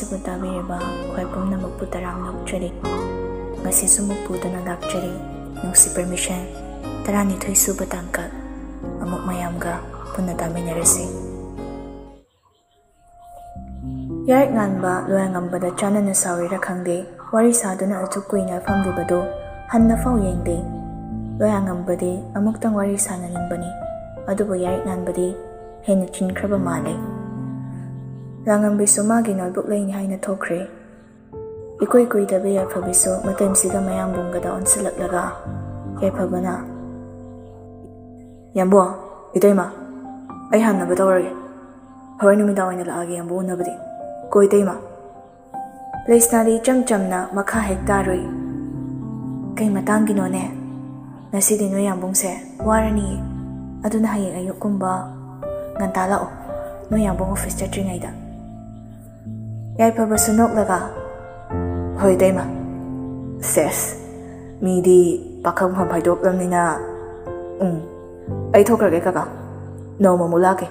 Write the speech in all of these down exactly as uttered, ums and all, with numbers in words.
ꯑꯁꯤꯕꯨ ꯇꯥꯕꯤꯔꯤꯕ ꯑꯩꯈꯣꯏ ꯄꯨꯝꯅꯃꯛꯄꯨ ꯇꯔꯥꯝꯅ ꯑꯣꯛꯆꯔꯤ꯫ ꯉꯁꯤꯁꯨ ꯑꯃꯨꯛ ꯄꯨꯗꯨꯅ ꯂꯥꯛꯆꯔꯤ ꯅꯨꯡꯁꯤ ꯄꯔꯃꯤꯁꯟ ꯇꯔꯥꯅꯤꯊꯣꯏ ꯁꯨꯕ ꯇꯥꯡꯀꯛ꯫ ꯑꯃꯨꯛ ꯃꯌꯥꯝꯒ ꯄꯨꯟꯅ ꯇꯥꯃꯤꯟꯅꯔꯁꯤ꯫ ꯌꯥꯏꯛ ꯉꯥꯟꯕ ꯂꯣꯌꯥꯉꯝꯕꯗ ꯆꯥꯟꯅꯅ ꯁꯥꯎꯔꯤꯔꯥ ꯈꯪꯗꯦ, ꯋꯥꯔꯤ ꯁꯥꯗꯨꯅ ꯑꯁꯨꯛ ꯀꯨꯏꯅ ꯐꯝꯂꯤꯕꯗꯨ ꯍꯟꯅ ꯐꯥꯎ ꯌꯦꯡꯗꯦ꯫ ꯂꯣꯌꯥꯉꯝꯕꯗꯤ ꯑꯃꯨꯛꯇꯪ ꯋꯥꯔꯤ ꯁꯥꯟꯅꯅꯤꯡꯕꯅꯤ, ꯑꯗꯨꯕꯨ ꯌꯥꯏꯛ ꯉꯥꯟꯕꯗꯤ ꯍꯦꯟꯅ ꯆꯤꯟꯈ꯭ꯔꯕ ꯃꯥꯜꯂꯦ꯫ ꯂꯥꯡꯉꯝꯕꯤꯁꯨ ꯃꯥꯒꯤ ꯅꯣꯠꯕꯨꯛ ꯂꯩꯅꯤ ꯍꯥꯏꯅ ꯊꯣꯛꯈ꯭ꯔꯦ꯫ ꯏꯀꯨꯏ ꯀꯨꯏꯗꯕꯤ ꯌꯥꯏꯐꯕꯤꯁꯨ ꯃꯇꯝꯁꯤꯒ ꯃꯌꯥꯝꯕꯨꯡꯒꯗ ꯑꯣꯟꯁꯤꯜꯂꯛꯂꯒ ꯌꯥꯏꯐꯕꯅ, "ꯌꯥꯝꯕꯨꯡ, ꯏꯇꯩꯃ, ꯑꯩ ꯍꯟꯅꯕ ꯇꯧꯔꯒꯦ꯫ ꯍꯣꯔꯦꯟ ꯅꯨꯃꯤꯗꯥꯡ ꯑꯣꯏꯅ ꯂꯥꯛꯑꯒꯦ ꯌꯥꯝꯕꯨꯡ ꯎꯅꯕꯗꯤ꯫ ꯀꯣ ꯏꯇꯩꯃ?" ꯂꯩꯁꯅꯥꯗꯤ ꯏꯆꯝ ꯆꯝꯅ ꯃꯈꯥ ꯍꯦꯛ ꯇꯥꯔꯨꯏ꯫ "ꯀꯩ ꯃꯇꯥꯡꯒꯤꯅꯣꯅꯦ? ꯉꯁꯤꯗꯤ ꯅꯣꯏ ꯌꯥꯝꯕꯨꯡꯁꯦ ꯋꯥꯔꯅꯤꯌꯦ꯫ ꯑꯗꯨꯅ ꯍꯌꯦꯡ ꯑꯌꯨꯛꯀꯨꯝꯕ ꯉꯟꯇꯥ ꯂꯥꯛꯑꯣ, ꯅꯣꯏ ꯌꯥꯝꯕꯨꯡ ꯑꯣꯐꯤꯁ ꯆꯠꯇ꯭ꯔꯤꯉꯩꯗ꯫" ꯌꯥꯏꯐꯕꯁꯨ ꯅꯣꯛꯂꯒ, "ꯍꯣꯏ ꯏꯇꯩꯃ꯫ ꯁꯦꯁ, ꯃꯤꯗꯤ ꯄꯥꯈꯪꯐꯝ ꯍꯥꯏꯗꯣꯛꯂꯝꯅꯤꯅ꯫ ꯎꯝ, ꯑꯩ ꯊꯣꯛꯈ꯭ꯔꯒꯦ ꯀꯀꯥ, ꯅꯣꯡꯃꯃꯨꯛ ꯂꯥꯛꯀꯦ꯫"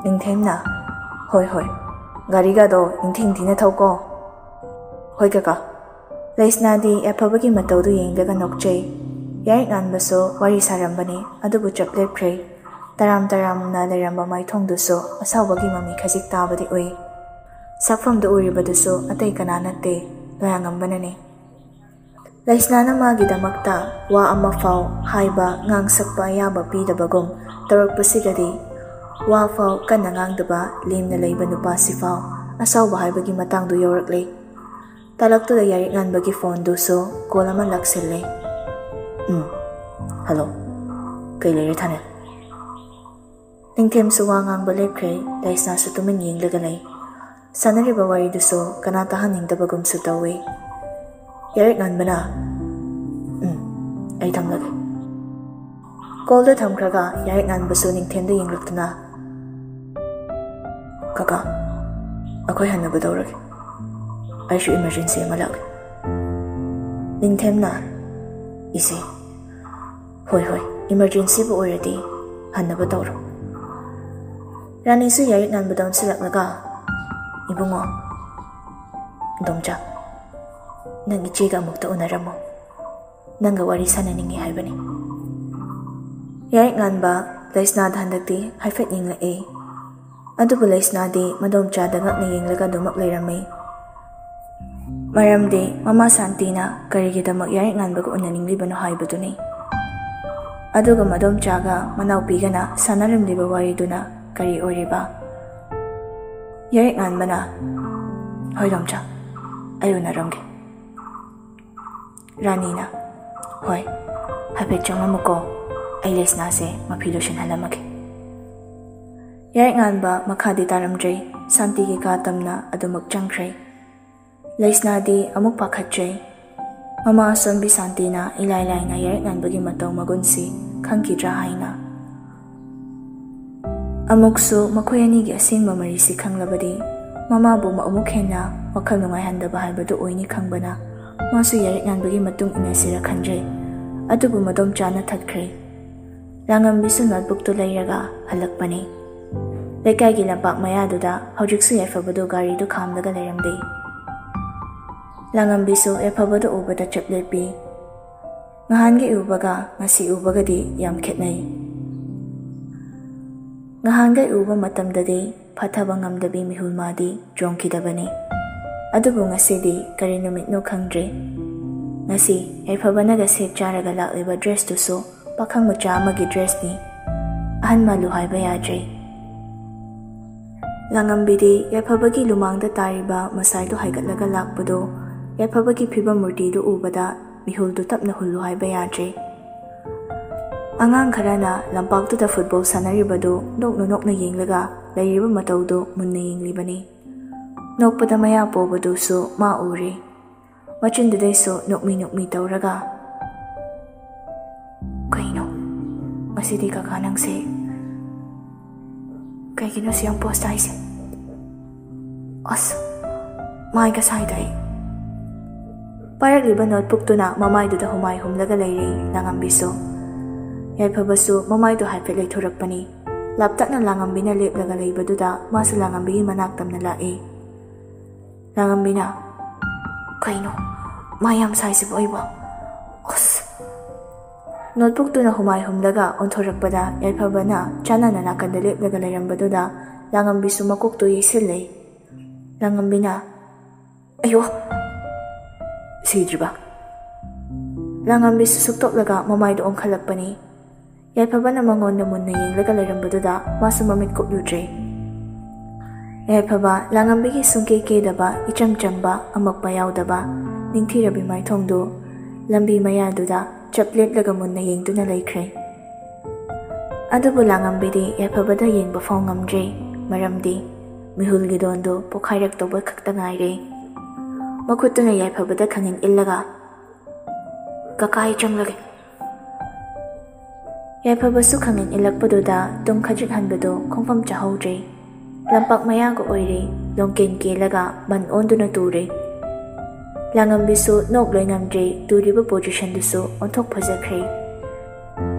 ꯅꯤꯡꯊꯦꯝꯅ, "ꯍꯣꯏ ꯍꯣꯏ, ꯒꯥꯔꯤꯒꯗꯣ ꯏꯪꯊꯤ ꯏꯪꯊꯤꯅ ꯊꯧꯀꯣ꯫" "ꯍꯣꯏ ꯀꯀꯥ꯫" ꯂꯩꯁꯅꯥꯗꯤ ꯌꯥꯏꯐꯕꯒꯤ ꯃꯇꯧꯗꯨ ꯌꯦꯡꯂꯒ ꯅꯣꯛꯆꯩ꯫ ꯌꯥꯏꯛ ꯉꯥꯟꯕꯁꯨ ꯋꯥꯔꯤ ꯁꯥꯔꯝꯕꯅꯤ, ꯑꯗꯨꯕꯨ ꯆꯞ ꯂꯦꯞꯈ꯭ꯔꯦ꯫ ꯇꯔꯥꯝ ꯇꯔꯥꯝꯅ ꯂꯩꯔꯝꯕ ꯃꯥꯏꯊꯣꯡꯗꯨꯁꯨ ꯑꯁꯥꯎꯕꯒꯤ ꯃꯃꯤ ꯈꯖꯤꯛ ꯇꯥꯕꯗꯤ ꯎꯏ꯫ ꯁꯛꯐꯝꯗꯨ ꯎꯔꯤꯕꯗꯨꯁꯨ ꯑꯇꯩ ꯀꯅꯥ ꯅꯠꯇꯦ, ꯂꯣꯌꯥꯉꯝꯕꯅꯅꯤ꯫ ꯂꯩꯁꯅꯥꯅ ꯃꯥꯒꯤꯗꯃꯛꯇ ꯋꯥ ꯑꯃꯐꯥꯎ ꯍꯥꯏꯕ, ꯉꯥꯡꯁꯛꯄ ꯑꯌꯥꯕ ꯄꯤꯗꯕꯒꯨꯝ ꯇꯧꯔꯛꯄꯁꯤꯗꯗꯤ, ꯋꯥꯐꯥꯎ ꯀꯟꯅ ꯉꯥꯡꯗꯕ ꯂꯦꯝꯅ ꯂꯩꯕ ꯅꯨꯄꯥꯁꯤꯐꯥꯎ ꯑꯁꯥꯎꯕ ꯍꯥꯏꯕꯒꯤ ꯃꯇꯥꯡꯗꯨ ꯌꯧꯔꯛꯂꯦ꯫ ꯇꯥꯂꯛꯇꯨꯗ ꯌꯥꯏꯔꯤꯛ ꯉꯥꯟꯕꯒꯤ ꯐꯣꯟꯗꯨꯁꯨ ꯀꯣꯜ ꯑꯃ ꯂꯥꯛꯁꯤꯜꯂꯦ꯫ "ꯎꯝ, ꯍꯜꯂꯣ꯫ ꯀꯩ ꯂꯩꯔꯦ ꯊꯥꯅꯦꯜ?" ꯅꯤꯡꯊꯦꯝꯁꯨ ꯋꯥ ꯉꯥꯡꯕ ꯂꯦꯞꯈ꯭ꯔꯦ, ꯂꯩꯁꯅꯥꯁꯨ ꯇꯨꯃꯤꯟ ꯌꯦꯡꯂꯒ ꯂꯩ꯫ ꯁꯥꯟꯅꯔꯤꯕ ꯋꯥꯔꯤꯗꯨꯁꯨ ꯀꯅꯥ ꯇꯥꯍꯟꯅꯤꯡꯗꯕꯒꯨꯝꯁꯨ ꯇꯧꯏ꯫ ꯌꯥꯏꯔꯤꯛ ꯉꯥꯟꯕꯅ, "ꯎꯝ, ꯑꯩ ꯊꯝꯂꯒꯦ꯫" ꯀꯣꯜꯗꯨ ꯊꯝꯈ꯭ꯔꯒ ꯌꯥꯏꯔꯤꯛ ꯉꯥꯟꯕꯁꯨ ꯅꯤꯡꯊꯦꯝꯗ ꯌꯦꯡꯂꯛꯇꯨꯅ, "ꯀꯀꯥ, ꯑꯩꯈꯣꯏ ꯍꯟꯅꯕ ꯇꯧꯔꯒꯦ꯫ ꯑꯩꯁꯨ ꯏꯃꯔꯖꯦꯟꯁꯤ ꯑꯃ ꯂꯥꯛꯂꯦ꯫" ꯅꯤꯡꯊꯦꯝꯅ, "ꯏꯆꯦ, ꯍꯣꯏ ꯍꯣꯏ, ꯏꯃꯔꯖꯦꯟꯁꯤꯕꯨ ꯑꯣꯏꯔꯗꯤ ꯍꯟꯅꯕ ꯇꯧꯔꯣ꯫" ꯔꯥꯅꯤꯁꯨ ꯌꯥꯏꯔꯤꯛ ꯉꯥꯟꯕꯗ ꯑꯣꯟꯁꯤꯜꯂꯛꯂꯒ, "ꯏꯕꯨꯡꯉꯣ, "ꯃꯗꯣꯝꯆꯥ, ꯅꯪ ꯏꯆꯦꯒ ꯑꯃꯨꯛꯇ ꯎꯅꯔꯝꯃꯣ꯫ ꯅꯪꯒ ꯋꯥꯔꯤ ꯁꯥꯟꯅꯅꯤꯡꯉꯤ" ꯍꯥꯏꯕꯅꯤ꯫ ꯌꯥꯔꯤꯛ ꯉꯥꯟꯕ ꯂꯩꯁꯅꯥꯗ ꯍꯟꯗꯛꯇꯤ ꯍꯥꯏꯐꯦꯠ ꯌꯦꯡꯂꯛꯑꯦ꯫ ꯑꯗꯨꯕꯨ ꯂꯩꯁꯅꯥꯗꯤ ꯃꯗꯣꯝꯆꯥꯗ ꯉꯛꯅ ꯌꯦꯡꯂꯒ ꯑꯗꯨꯃꯛ ꯂꯩꯔꯝꯃꯤ꯫ ꯃꯔꯝꯗꯤ ꯃꯃꯥ ꯁꯥꯟꯇꯤꯅ ꯀꯔꯤꯒꯤꯗꯃꯛ ꯌꯥꯔꯤꯛ ꯉꯥꯟꯕꯒ ꯎꯅꯅꯤꯡꯂꯤꯕꯅꯣ ꯍꯥꯏꯕꯗꯨꯅꯤ꯫ ꯑꯗꯨꯒ ꯃꯗꯣꯝꯆꯥꯒ ꯃꯅꯥꯎꯄꯤꯒꯅ ꯁꯥꯟꯅꯔꯝꯂꯤꯕ ꯋꯥꯔꯤꯗꯨꯅ ꯀꯔꯤ ꯑꯣꯏꯔꯤꯕ? ꯌꯥꯔꯤꯛ ꯉꯥꯟꯕꯅ, "ꯍꯣꯏ ꯗꯣꯝꯆꯥ, ꯑꯩ ꯎꯅꯔꯝꯒꯦ"꯫ ꯔꯥꯅꯤꯅ, "ꯍꯣꯏ, ꯍꯥꯏꯐꯦꯠ ꯆꯪꯂꯝꯃꯨꯀꯣ, ꯑꯩ ꯂꯩꯁꯅꯥꯁꯦ ꯃꯐꯤ ꯂꯣꯏꯁꯤꯟꯍꯜꯂꯝꯃꯒꯦ"꯫ ꯌꯥꯔꯤꯛ ꯉꯥꯟꯕ ꯃꯈꯥꯗꯤ ꯇꯥꯔꯝꯗ꯭ꯔꯦ, ꯁꯥꯟꯇꯤꯒꯤ ꯀꯥ ꯇꯝꯅ ꯑꯗꯨꯃꯛ ꯆꯪꯈ꯭ꯔꯦ꯫ ꯂꯩꯁꯅꯥꯗꯤ ꯑꯃꯨꯛ ꯄꯥꯈꯠꯆꯩ꯫ ꯃꯃꯥ ꯑꯁꯣꯟꯕꯤ ꯁꯥꯟꯇꯤꯅ ꯏꯂꯥꯏ ꯂꯥꯏꯅ ꯌꯥꯔꯤꯛ ꯉꯥꯟꯕꯒꯤ ꯃꯇꯧ ꯃꯒꯨꯟꯁꯤ ꯈꯪꯈꯤꯗ꯭ꯔꯥ ꯍꯥꯏꯅ꯫ ꯑꯃꯨꯛꯁꯨ ꯃꯈꯣꯏ ꯑꯅꯤꯒꯤ ꯑꯁꯦꯡꯕ ꯃꯔꯤꯁꯤ ꯈꯪꯂꯕꯗꯤ ꯃꯃꯥꯕꯨ ꯑꯃꯨꯛ ꯍꯦꯟꯅ ꯋꯥꯈꯜ ꯅꯨꯡꯉꯥꯏꯍꯟꯗꯕ ꯍꯥꯏꯕꯗꯨ ꯑꯣꯏꯅꯤ ꯈꯪꯕꯅ ꯃꯥꯁꯨ ꯌꯥꯔꯤꯛ ꯉꯥꯟꯕꯒꯤ ꯃꯇꯨꯡ ꯏꯟꯅꯁꯤꯔ ꯈꯟꯖꯩ꯫ ꯑꯗꯨꯕꯨ ꯃꯗꯣꯝꯆꯥꯅ ꯊꯠꯈ꯭ꯔꯦ꯫ ꯂꯥꯡꯉꯝꯕꯤꯁꯨ ꯅꯣꯠꯕꯨꯛꯇꯨ ꯂꯩꯔꯒ ꯍꯜꯂꯛꯄꯅꯤ꯫ ꯂꯩꯀꯥꯏꯒꯤ ꯂꯝꯄꯥꯛ ꯃꯌꯥꯗꯨꯗ ꯍꯧꯖꯤꯛꯁꯨ ꯌꯥꯏꯐꯕꯗꯨ ꯒꯥꯔꯤꯗꯨ ꯈꯥꯝꯂꯒ ꯂꯩꯔꯝꯂꯦ꯫ ꯂꯥꯡꯉꯝꯕꯤꯁꯨ ꯌꯥꯏꯐꯕꯗꯨ ꯎꯕꯗ ꯆꯞ ꯂꯦꯞꯄꯤ꯫ ꯉꯍꯥꯟꯒꯩ ꯎꯕꯒ ꯉꯁꯤ ꯎꯕꯒꯗꯤ ꯌꯥꯝ ꯈꯦꯠꯅꯩ꯫ ꯉꯍꯥꯟꯒꯩ ꯎꯕ ꯃꯇꯝꯗꯗꯤ ꯐꯥꯊꯕ ꯉꯝꯗꯕꯤ ꯃꯤꯍꯨꯜ ꯃꯥꯗꯤ ꯆꯣꯡꯈꯤꯗꯕꯅꯤ꯫ ꯑꯗꯨꯕꯨ ꯉꯁꯤꯗꯤ ꯀꯔꯤ ꯅꯨꯃꯤꯠꯅꯣ ꯈꯪꯗ꯭ꯔꯦ꯫ ꯉꯁꯤ ꯌꯥꯏꯐꯕꯅꯒ ꯁꯦꯠ ꯆꯥꯔꯒ ꯂꯥꯛꯂꯤꯕ ꯗ꯭ꯔꯦꯁꯇꯨꯁꯨ ꯄꯥꯈꯪ ꯃꯆꯥ ꯑꯃꯒꯤ ꯗ꯭ꯔꯦꯁꯅꯤ꯫ ꯑꯍꯟ ꯃꯥꯜꯂꯨ ꯍꯥꯏꯕ ꯌꯥꯗ꯭ꯔꯦ꯫ ꯂꯥꯡꯉꯝꯕꯤꯗꯤ ꯌꯥꯏꯐꯕꯒꯤ ꯂꯨꯃꯥꯡꯗ ꯇꯥꯔꯤꯕ ꯃꯁꯥꯏꯗꯨ ꯍꯥꯏꯒꯠꯂꯒ ꯂꯥꯛꯄꯗꯨ, ꯌꯥꯏꯐꯕꯒꯤ ꯐꯤꯕꯝ ꯃꯨꯔꯇꯤꯗꯨ ꯎꯕꯗ ꯃꯤꯍꯨꯜꯗꯨ ꯇꯞꯅ ꯍꯨꯜꯂꯨ ꯍꯥꯏꯕ ꯌꯥꯗ꯭ꯔꯦ꯫ ꯑꯉꯥꯡ ꯈꯔꯅ ꯂꯝꯄꯥꯛꯇꯨꯗ ꯐꯨꯠꯕꯣꯜ ꯁꯥꯟꯅꯔꯤꯕꯗꯨ ꯅꯣꯛꯅ ꯅꯣꯛꯅ ꯌꯦꯡꯂꯒ ꯂꯩꯔꯤꯕ ꯃꯇꯧꯗꯨ ꯃꯨꯟꯅ ꯌꯦꯡꯂꯤꯕꯅꯤ꯫ ꯅꯣꯛꯄꯗ ꯃꯌꯥ ꯄꯣꯕꯗꯨꯁꯨ ꯃꯥ ꯎꯔꯦ꯫ ꯃꯆꯤꯟꯗꯨꯗꯩꯁꯨ ꯅꯣꯛꯃꯤ ꯅꯣꯛꯃꯤ ꯇꯧꯔꯒ, "ꯀꯩꯅꯣ? ꯉꯁꯤꯗꯤ ꯀꯀꯥ ꯅꯪꯁꯦ, ꯀꯩꯒꯤꯅꯣ ꯁꯤ ꯌꯥꯝ ꯄꯣꯁ ꯇꯥꯏꯁꯦ? ꯑꯁ, ꯃꯥꯏꯒ ꯁꯥꯏꯗ ꯑꯩ"꯫ ꯄꯥꯏꯔꯛꯂꯤꯕ ꯅꯣꯠꯕꯨꯛꯇꯨꯅ ꯃꯃꯥꯏꯗꯨꯗ ꯍꯨꯃꯥꯏ ꯍꯨꯝꯂꯒ ꯂꯩꯔꯦ ꯂꯥꯡꯉꯝꯕꯤꯁꯨ꯫ ꯌꯥꯏꯐꯕꯁꯨ ꯃꯃꯥꯏꯗꯨ ꯍꯥꯏꯐꯦꯠ ꯂꯩꯊꯣꯔꯛꯄꯅꯤ꯫ ꯂꯥꯞꯇꯛꯅ ꯂꯥꯡꯉꯝꯕꯤꯅ ꯂꯦꯞꯂꯒ ꯂꯩꯕꯗꯨꯗ ꯃꯥꯁꯨ ꯂꯥꯡꯉꯝꯕꯤꯒꯤ ꯃꯅꯥꯛ ꯇꯝꯅ ꯂꯥꯛꯏ꯫ ꯂꯥꯡꯉꯝꯕꯤꯅ, ꯀꯩꯅꯣ ꯃꯥ ꯌꯥꯝ ꯁꯥꯏꯁꯤꯕꯨ ꯑꯩꯕꯣ? ꯑꯁ! ꯅꯣꯠꯕꯨꯛꯇꯨꯅ ꯍꯨꯃꯥꯏ ꯍꯨꯝꯂꯒ ꯑꯣꯟꯊꯣꯔꯛꯄꯗ ꯌꯥꯏꯐꯕꯅ ꯆꯥꯟꯅꯅ ꯅꯥꯀꯟꯗ ꯂꯦꯞꯂꯒ ꯂꯩꯔꯝꯕꯗꯨꯗ ꯂꯥꯡꯉꯝꯕꯤꯁꯨ ꯃꯀꯣꯛꯇꯨ ꯌꯩꯁꯤꯜꯂꯦ꯫ ꯂꯥꯡꯉꯝꯕꯤꯅ, "ꯑꯌꯣ!" ꯁꯤꯗ꯭ꯔꯤꯕ? ꯂꯥꯡꯉꯝꯕꯤꯁꯨ ꯁꯨꯛꯇꯣꯛꯂꯒ ꯃꯃꯥꯏꯗ ꯑꯣꯟꯈꯠꯂꯛꯄꯅꯤ꯫ ꯌꯥꯏꯐꯕꯅ ꯃꯉꯣꯟꯗ ꯃꯨꯟꯅ ꯌꯦꯡꯂꯒ ꯂꯩꯔꯝꯕꯗꯨꯗ ꯃꯥꯁꯨ ꯃꯃꯤꯠ ꯀꯨꯞꯂꯨꯗ꯭ꯔꯦ꯫ ꯌꯥꯏꯐꯕ, ꯂꯥꯡꯉꯝꯕꯤꯒꯤ ꯁꯨꯡꯀꯦ ꯀꯦꯗꯕ, ꯏꯆꯝ ꯆꯝꯕ, ꯑꯃꯛꯄ ꯌꯥꯎꯗꯕ, ꯅꯤꯡꯊꯤꯔꯕꯤ ꯃꯥꯏꯊꯣꯡꯗꯨ ꯂꯝꯕꯤ ꯃꯌꯥꯗꯨꯗ ꯆꯞ ꯂꯦꯞꯂꯒ ꯃꯨꯟꯅ ꯌꯦꯡꯗꯨꯅ ꯂꯩꯈ꯭ꯔꯦ꯫ ꯑꯗꯨꯕꯨ ꯂꯥꯡꯉꯝꯕꯤꯗꯤ ꯌꯥꯏꯐꯕꯗ ꯌꯦꯡꯕ ꯐꯥꯎ ꯉꯝꯗ꯭ꯔꯦ, ꯃꯔꯝꯗꯤ ꯃꯤꯍꯨꯜꯒꯤ ꯗꯣꯟꯗꯨ ꯄꯣꯈꯥꯏꯔꯛꯇꯧꯕ ꯈꯛꯇ ꯉꯥꯏꯔꯦ꯫ ꯃꯈꯨꯠꯇꯨꯅ ꯌꯥꯏꯐꯕꯗ ꯈꯪꯏꯟ ꯏꯜꯂꯒ, "ꯀꯀꯥ, ꯑꯩ ꯆꯪꯂꯒꯦ꯫" ꯌꯥꯏꯐꯕꯁꯨ ꯈꯪꯏꯟ ꯏꯜꯂꯛꯄꯗꯨꯗ ꯇꯨꯝ ꯈꯖꯤꯛ ꯍꯟꯕꯗꯨ ꯈꯣꯡꯐꯝ ꯆꯥꯍꯧꯗ꯭ꯔꯦ꯫ ꯂꯝꯄꯥꯛ ꯃꯌꯥꯒ ꯑꯣꯏꯔꯦ, ꯂꯣꯡꯀꯦꯟ ꯀꯦꯜꯂꯒ ꯃꯟ ꯑꯣꯟꯗꯨꯅ ꯇꯨꯔꯦ꯫ ꯂꯥꯡꯉꯝꯕꯤꯁꯨ ꯅꯣꯛ ꯂꯣꯏ ꯉꯝꯗ꯭ꯔꯦ, ꯇꯨꯔꯤꯕ ꯄꯣꯖꯤꯁꯟꯗꯨꯁꯨ ꯑꯣꯟꯊꯣꯛ ꯐꯖꯈ꯭ꯔꯦ꯫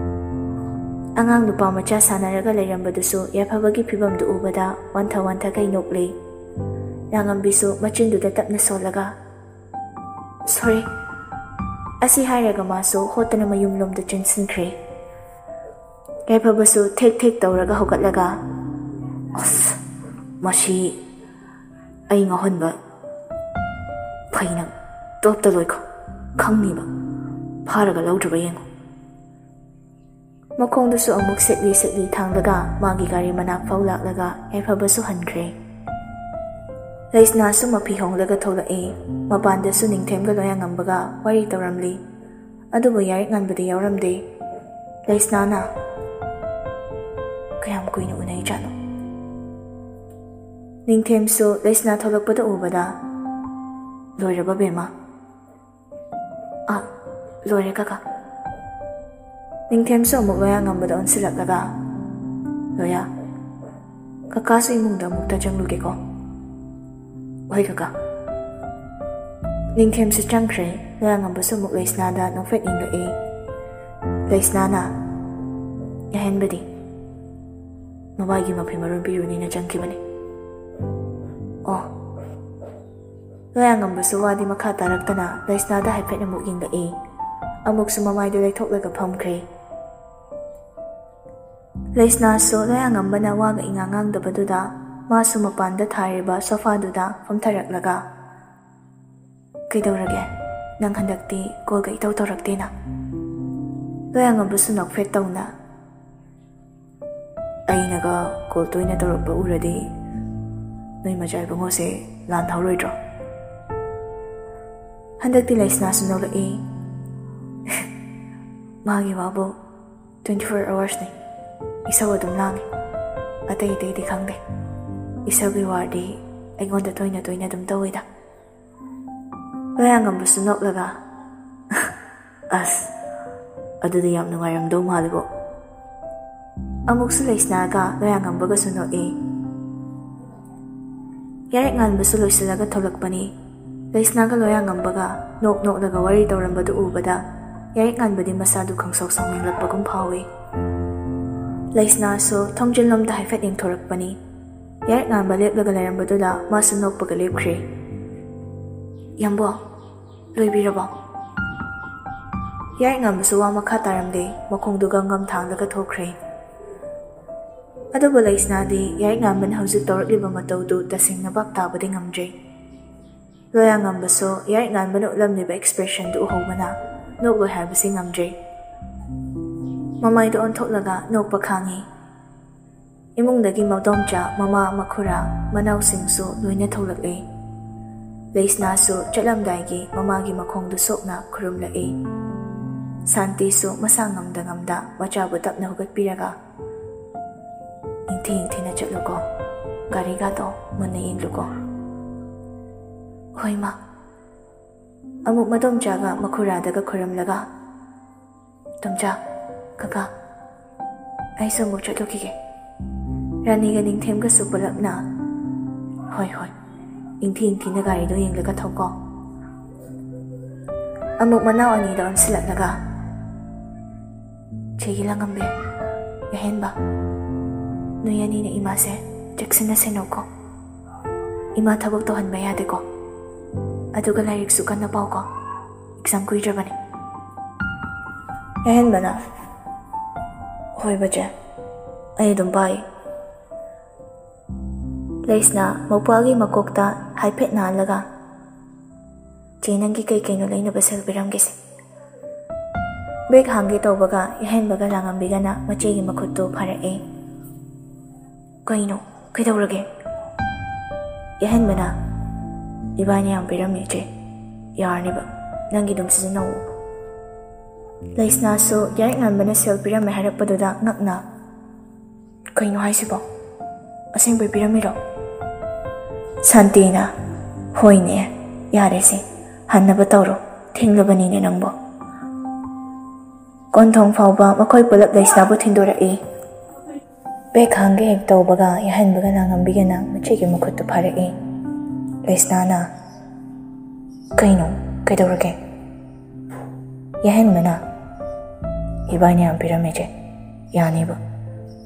ꯑꯉꯥꯡ ꯅꯨꯄꯥ ꯃꯆꯥ ꯁꯥꯟꯅꯔꯒ ꯂꯩꯔꯝꯕꯗꯨꯁꯨ ꯌꯥꯏꯐꯕꯒꯤ ꯐꯤꯕꯝꯗꯨ ꯎꯕꯗ ꯋꯥꯟꯊ ꯋꯥꯟꯊꯈꯩ ꯅꯣꯛꯂꯦ꯫ ꯂꯥꯡꯉꯝꯕꯤꯁꯨ ꯃꯆꯤꯟꯗꯨꯗ ꯇꯞꯅ ꯁꯣꯜꯂꯒ, "ꯁꯣꯔꯤ꯫" ꯑꯁꯤ ꯍꯥꯏꯔꯒ ꯃꯥꯁꯨ ꯍꯣꯠꯇꯅ ꯃꯌꯨꯝꯂꯣꯝꯗ ꯆꯦꯟꯁꯤꯟꯈ꯭ꯔꯦ꯫ ꯌꯥꯏꯐꯕꯁꯨ ꯊꯦꯛ ꯊꯦꯛ ꯇꯧꯔꯒ ꯍꯧꯒꯠꯂꯒ, "ꯑꯁ, ꯃꯁꯤ ꯑꯩ ꯉꯥꯎꯍꯟꯕ ꯐꯩꯅ ꯇꯣꯞꯇ ꯂꯣꯏꯈꯣ, ꯈꯪꯅꯤꯕ, ꯐꯥꯔꯒ ꯂꯧꯗ꯭ꯔꯕ ꯌꯦꯡꯉꯨ꯫" ꯃꯈꯣꯡꯗꯨꯁꯨ ꯑꯃꯨꯛ ꯁꯦꯠꯂꯤ ꯁꯦꯠꯂꯤ ꯊꯥꯡꯂꯒ ꯃꯥꯒꯤ ꯒꯥꯔꯤ ꯃꯅꯥꯛ ꯐꯥꯎ ꯂꯥꯛꯂꯒ ꯌꯥꯏꯐꯕꯁꯨ ꯍꯟꯈ꯭ꯔꯦ꯫ ꯂꯩꯁꯅꯥꯁꯨ ꯃꯐꯤ ꯍꯣꯡꯂꯒ ꯊꯣꯛꯂꯛꯏ꯫ ꯃꯄꯥꯟꯗꯁꯨ ꯅꯤꯡꯊꯦꯝꯒ ꯂꯣꯌꯥꯉꯝꯕꯒ ꯋꯥꯔꯤ ꯇꯧꯔꯝꯂꯤ꯫ ꯑꯗꯨꯕꯨ ꯌꯥꯔꯤꯛ ꯉꯟꯕꯗꯤ ꯌꯥꯎꯔꯝꯗꯦ꯫ ꯂꯩꯁꯅꯥꯅ, "ꯀꯌꯥꯝ ꯀꯨꯏꯅ ꯎꯅꯩꯖꯥꯠꯅꯣ?" ꯅꯤꯡꯊꯦꯝꯁꯨ ꯂꯩꯁꯅꯥ ꯊꯣꯛꯂꯛꯄꯗ ꯎꯕꯗ, "ꯂꯣꯏꯔꯕ, ꯕꯦꯝꯃ?" "ꯑꯥ, ꯂꯣꯏꯔꯦ, ꯀꯀꯥ꯫" ꯅꯤꯡꯊꯦꯝꯁꯨ ꯑꯃꯨꯛ ꯂꯣꯌꯥꯉꯝꯕꯗ ꯑꯣꯟꯁꯤꯜꯂꯛꯂꯒ, "ꯂꯣꯌꯥ, ꯀꯀꯥꯁꯨ ꯏꯃꯨꯡꯗ ꯑꯃꯨꯛꯇ ꯆꯪꯂꯨꯒꯦꯀꯣ꯫" "ꯍꯣꯏ, ꯀꯀꯥ꯫" ꯅꯤꯡꯊꯦꯝꯁꯨ ꯆꯪꯈ꯭ꯔꯦ꯫ ꯂꯣꯌꯥꯉꯝꯕꯁꯨ ꯑꯃꯨꯛ ꯂꯩꯁꯅꯥꯗ ꯅꯣꯛꯐꯦꯠ ꯌꯦꯡꯂꯛꯏ꯫ ꯂꯩꯁꯅꯥꯅ, "ꯌꯥꯍꯦꯟꯕꯗꯤ?" "ꯃꯕꯥꯏꯒꯤ ꯃꯐꯤ ꯃꯔꯣꯟ ꯄꯤꯔꯨꯅꯤꯅ ꯆꯪꯈꯤꯕꯅꯤ꯫" "ꯑꯣ, ꯂꯣꯌꯥꯉꯝꯕꯁꯨ ꯋꯥꯗꯤ ꯃꯈꯥ ꯇꯥꯔꯛꯇꯅ ꯂꯩꯁꯅꯥꯗ ꯍꯥꯏꯐꯦꯠ ꯑꯃꯨꯛ ꯌꯦꯡꯂꯛꯏ꯫ ꯑꯃꯨꯛꯁꯨ ꯃꯃꯥꯏꯗꯨ ꯂꯩꯊꯣꯛꯂꯒ ꯐꯝꯈ꯭ꯔꯦ꯫ ꯂꯩꯁꯅꯥꯁꯨ ꯂꯣꯌꯥꯉꯝꯕꯅ ꯋꯥꯒ ꯏꯉꯥꯡ ꯉꯥꯡꯗꯕꯗꯨꯗ ꯃꯥꯁꯨ ꯃꯄꯥꯟꯗ ꯊꯥꯔꯤꯕ ꯁꯣꯐꯥꯗꯨꯗ ꯐꯝꯊꯔꯛꯂꯒ, "ꯀꯩꯗꯧꯔꯒꯦ? ꯅꯪ ꯍꯟꯗꯛꯇꯤ ꯀꯣꯜꯒ ꯏꯇꯧ ꯇꯧꯔꯛꯇꯦꯅ?" ꯂꯣꯌꯥꯉꯝꯕꯁꯨ ꯅꯣꯛꯐꯦꯠ ꯇꯧꯅ, "ꯑꯩꯅꯒ ꯀꯣꯜ ꯇꯣꯏꯅ ꯇꯧꯔꯛꯄ ꯎꯔꯗꯤ ꯅꯣꯏ ꯃꯆꯥ ꯏꯕꯨꯡꯉꯣꯁꯦ ꯂꯥꯟ ꯍꯧꯔꯣꯏꯗ꯭ꯔꯣ?" ꯍꯟꯗꯛꯇꯤ ꯂꯩꯁꯅꯥꯁꯨ ꯅꯣꯛꯂꯛꯏ꯫ "ꯃꯥꯒꯤ ꯋꯥꯕꯨ twenty four hoursꯅꯤ꯫ ꯏꯁꯧ ꯑꯗꯨꯝ ꯂꯥꯡꯉꯤ꯫ ꯑꯇꯩ ꯑꯇꯩꯗꯤ ꯈꯪꯗꯦ꯫ ꯏꯁꯧꯒꯤ ꯋꯥꯗꯤ ꯑꯩꯉꯣꯟꯗ ꯇꯣꯏꯅ ꯇꯣꯏꯅ ꯑꯗꯨꯝ ꯇꯧꯋꯤꯗ꯫" ꯂꯣꯌꯥꯉꯝꯕꯁꯨ ꯅꯣꯛꯂꯒ, "ꯑꯁ, ꯑꯗꯨꯗꯤ ꯌꯥꯝ ꯅꯨꯡꯉꯥꯏꯔꯝꯗꯧ ꯃꯥꯜꯂꯤꯕꯣ꯫" ꯑꯃꯨꯛꯁꯨ ꯂꯩꯁꯅꯥꯒ ꯂꯣꯌꯥꯉꯝꯕꯒꯁꯨ ꯅꯣꯛꯏ꯫ ꯌꯥꯔꯦꯛ ꯉꯥꯟꯕꯁꯨ ꯂꯣꯏꯁꯤꯜꯂꯒ ꯊꯣꯛꯂꯛꯄꯅꯤ꯫ ꯂꯩꯁꯅꯥꯒ ꯂꯣꯌꯥꯉꯝꯕꯒ ꯅꯣꯛ ꯅꯣꯛꯂꯒ ꯋꯥꯔꯤ ꯇꯧꯔꯝꯕꯗꯨ ꯎꯕꯗ ꯌꯥꯔꯦꯛ ꯉꯥꯟꯕꯗꯤ ꯃꯁꯥꯗꯨ ꯈꯪꯁꯥꯎ ꯁꯥꯎꯅꯤꯡꯂꯛꯄꯒꯨꯝ ꯐꯥꯎꯏ꯫ ꯂꯩꯁꯅꯥꯁꯨ ꯊꯣꯡꯖꯤꯜꯂꯣꯝꯗ ꯍꯥꯏꯐꯦꯠ ꯌꯦꯡꯊꯣꯔꯛꯄꯅꯤ꯫ ꯌꯥꯔꯦꯛ ꯉꯥꯟꯕ ꯂꯦꯞꯂꯒ ꯂꯩꯔꯝꯕꯗꯨꯗ ꯃꯥꯁꯨ ꯅꯣꯛꯄꯒ ꯂꯦꯞꯈ꯭ꯔꯦ꯫ "ꯌꯥꯝꯕꯣ, ꯂꯣꯏꯕꯤꯔꯕꯣ?" ꯌꯥꯔꯦꯛ ꯉꯥꯟꯕꯁꯨ ꯋꯥ ꯃꯈꯥ ꯇꯥꯔꯝꯗꯦ, ꯃꯈꯣꯡꯗꯨ ꯒꯝ ꯒꯝ ꯊꯥꯡꯂꯒ ꯊꯣꯛꯈ꯭ꯔꯦ꯫ ꯑꯗꯨꯕꯨ ꯂꯩꯁꯅꯥꯗꯤ ꯌꯥꯔꯦꯛ ꯉꯥꯟꯕꯅ ꯍꯧꯖꯤꯛ ꯇꯧꯔꯛꯂꯤꯕ ꯃꯇꯧꯗꯨ ꯇꯁꯦꯡꯅ ꯚꯥꯞ ꯇꯥꯕꯗꯤ ꯉꯝꯗ꯭ꯔꯦ꯫ ꯂꯣꯌꯥꯉꯝꯕꯁꯨ ꯌꯥꯔꯦꯛ ꯉꯥꯟꯕꯅ ꯎꯠꯂꯝꯂꯤꯕ expressionꯗꯨ ꯎꯍꯧꯕꯅ ꯅꯣꯛꯂꯣꯏ ꯍꯥꯏꯕꯁꯤ ꯉꯝꯗ꯭ꯔꯦ꯫ ꯃꯃꯥꯏꯗꯨ ꯑꯣꯟꯊꯣꯛꯂꯒ ꯅꯣꯛꯄ ꯈꯥꯡꯉꯤ꯫ ꯏꯃꯨꯡꯗꯒꯤ ꯃꯗꯣꯝꯆꯥ, ꯃꯃꯥ, ꯃꯈꯨꯔꯥ, ꯃꯅꯥꯎꯁꯤꯡꯁꯨ ꯂꯣꯏꯅ ꯊꯣꯛꯂꯛꯂꯦ꯫ ꯂꯩꯁꯅꯥꯁꯨ ꯆꯠꯂꯝꯗꯥꯏꯒꯤ ꯃꯃꯥꯒꯤ ꯃꯈꯣꯡꯗꯨ ꯁꯣꯛꯅ ꯈꯨꯔꯨꯝꯂꯛꯏ꯫ ꯁꯥꯟꯇꯤꯁꯨ ꯃꯁꯥ ꯉꯝꯗ ꯉꯝꯗ ꯃꯆꯥꯕꯨ ꯇꯞꯅ ꯍꯧꯒꯠꯄꯤꯔꯒ, "ꯏꯪꯊꯤ ꯏꯪꯊꯤꯅ ꯆꯠꯂꯨꯀꯣ, ꯒꯥꯔꯤꯒꯥꯗꯣ ꯃꯨꯟꯅ ꯌꯦꯡꯂꯨꯀꯣ꯫" "ꯍꯣꯏ ꯃꯥ꯫" ꯑꯃꯨꯛ ꯃꯗꯣꯝꯆꯥꯒ ꯃꯈꯨꯔꯥꯗꯒ ꯈꯨꯔꯨꯝꯂꯒ, "ꯇꯣꯝꯆꯥ, ꯀꯀꯥ, ꯑꯩꯁꯨ ꯑꯃꯨꯛ ꯆꯠꯂꯨꯈꯤꯒꯦ꯫" ꯔꯥꯅꯤꯒ ꯅꯤꯡꯊꯦꯝꯒꯁꯨ ꯄꯨꯂꯞꯅ, "ꯍꯣꯏ, ꯍꯣꯏ, ꯏꯪꯊꯤ ꯏꯪꯊꯤꯅ ꯒꯥꯔꯤꯗꯣ ꯌꯦꯡꯂꯒ ꯊꯧꯀꯣ꯫" ꯑꯃꯨꯛ ꯃꯅꯥꯎ ꯑꯅꯤꯗ ꯑꯣꯟꯁꯤꯜꯂꯛꯂꯒ, "ꯆꯦꯒꯤ ꯂꯥꯡꯉꯝꯕꯤ, ꯑꯍꯦꯟꯕ, ꯅꯣꯏ ꯑꯅꯤꯅ ꯏꯃꯥꯁꯦ ꯆꯦꯛꯁꯤꯟꯅ ꯁꯦꯟꯅꯧꯀꯣ꯫ ꯏꯃꯥ ꯊꯕꯛ ꯇꯧꯍꯟꯕ ꯌꯥꯗꯦꯀꯣ꯫ ꯑꯗꯨꯒ ꯂꯥꯏꯔꯤꯛꯁꯨ ꯀꯟꯅ ꯄꯥꯎꯀꯣ, ꯑꯦꯛꯖꯥꯝ ꯀꯨꯏꯗ꯭ꯔꯕꯅꯤ꯫ ꯌꯥꯏꯍꯟꯕꯅ, "ꯍꯣꯏ ꯕꯆꯦ, ꯑꯩ ꯑꯗꯨꯝ ꯄꯥꯏ꯫" ꯂꯩꯁꯅꯥ ꯃꯧꯄ꯭ꯋꯥꯒꯤ ꯃꯀꯣꯛꯇ ꯍꯥꯏꯐꯦꯠ ꯅꯥꯜꯂꯒ, "ꯆꯦ, ꯅꯪꯒꯤ ꯀꯩ ꯀꯩꯅꯣ ꯂꯩꯅꯕ ꯁꯦꯜ ꯄꯤꯔꯝꯒꯦꯁꯦ?" ꯕꯦꯒ ꯍꯥꯡꯒꯦ ꯇꯧꯕꯒ ꯌꯥꯏꯍꯟꯕꯒ ꯂꯥꯡꯉꯝꯕꯤꯒꯅ ꯃꯆꯦꯒꯤ ꯃꯈꯨꯠꯇꯨ ꯐꯥꯔꯛꯏ꯫ "ꯀꯩꯅꯣ? ꯀꯩꯗꯧꯔꯒꯦ?" ꯌꯥꯏꯍꯟꯕꯅ, "ꯏꯕꯥꯅꯤ ꯌꯥꯝ ꯄꯤꯔꯝꯃꯦ ꯏꯆꯦ, ꯌꯥꯔꯅꯤꯕ, ꯅꯪꯒꯤ ꯑꯗꯨꯝ ꯁꯤꯖꯤꯟꯅꯧ꯫" ꯂꯩꯁꯅꯥꯁꯨ ꯌꯥꯏꯔꯛ ꯉꯥꯟꯕꯅ ꯁꯦꯜ ꯄꯤꯔꯝꯃꯦ ꯍꯥꯏꯔꯛꯄꯗꯨꯗ ꯉꯛꯅ, "ꯀꯩꯅꯣ ꯍꯥꯏꯁꯤꯕꯣ? ꯑꯁꯦꯡꯕꯩ ꯄꯤꯔꯝꯃꯤꯔꯣ?" ꯁꯥꯟꯇꯤꯅ, "ꯍꯣꯏꯅꯦ, ꯌꯥꯔꯦꯁꯦ, ꯍꯟꯅꯕ ꯇꯧꯔꯣ, ꯊꯦꯡꯂꯕꯅꯤꯅꯦ ꯅꯪꯕꯣ꯫" ꯀꯣꯟꯊꯣꯡ ꯐꯥꯎꯕ ꯃꯈꯣꯏ ꯄꯨꯂꯞ ꯂꯩꯁꯅꯥꯕꯨ ꯊꯤꯟꯗꯣꯔꯛꯏ꯫ ꯕꯦꯒ ꯍꯥꯡꯒꯦ ꯍꯦꯛ ꯇꯧꯕꯒ ꯌꯥꯏꯍꯟꯕꯒ ꯂꯥꯡꯉꯝꯕꯤꯒꯅ ꯃꯆꯦꯒꯤ ꯃꯈꯨꯠꯇꯨ ꯐꯥꯔꯛꯏ꯫ ꯂꯩꯁꯅꯥꯅ, "ꯀꯩꯅꯣ? ꯀꯩꯗꯧꯔꯒꯦ?" ꯌꯥꯏꯍꯟꯕꯅ, "ꯏꯕꯥꯅꯤ ꯌꯥꯝ ꯄꯤꯔꯝꯃꯦ ꯆꯦ, ꯌꯥꯅꯤꯕ,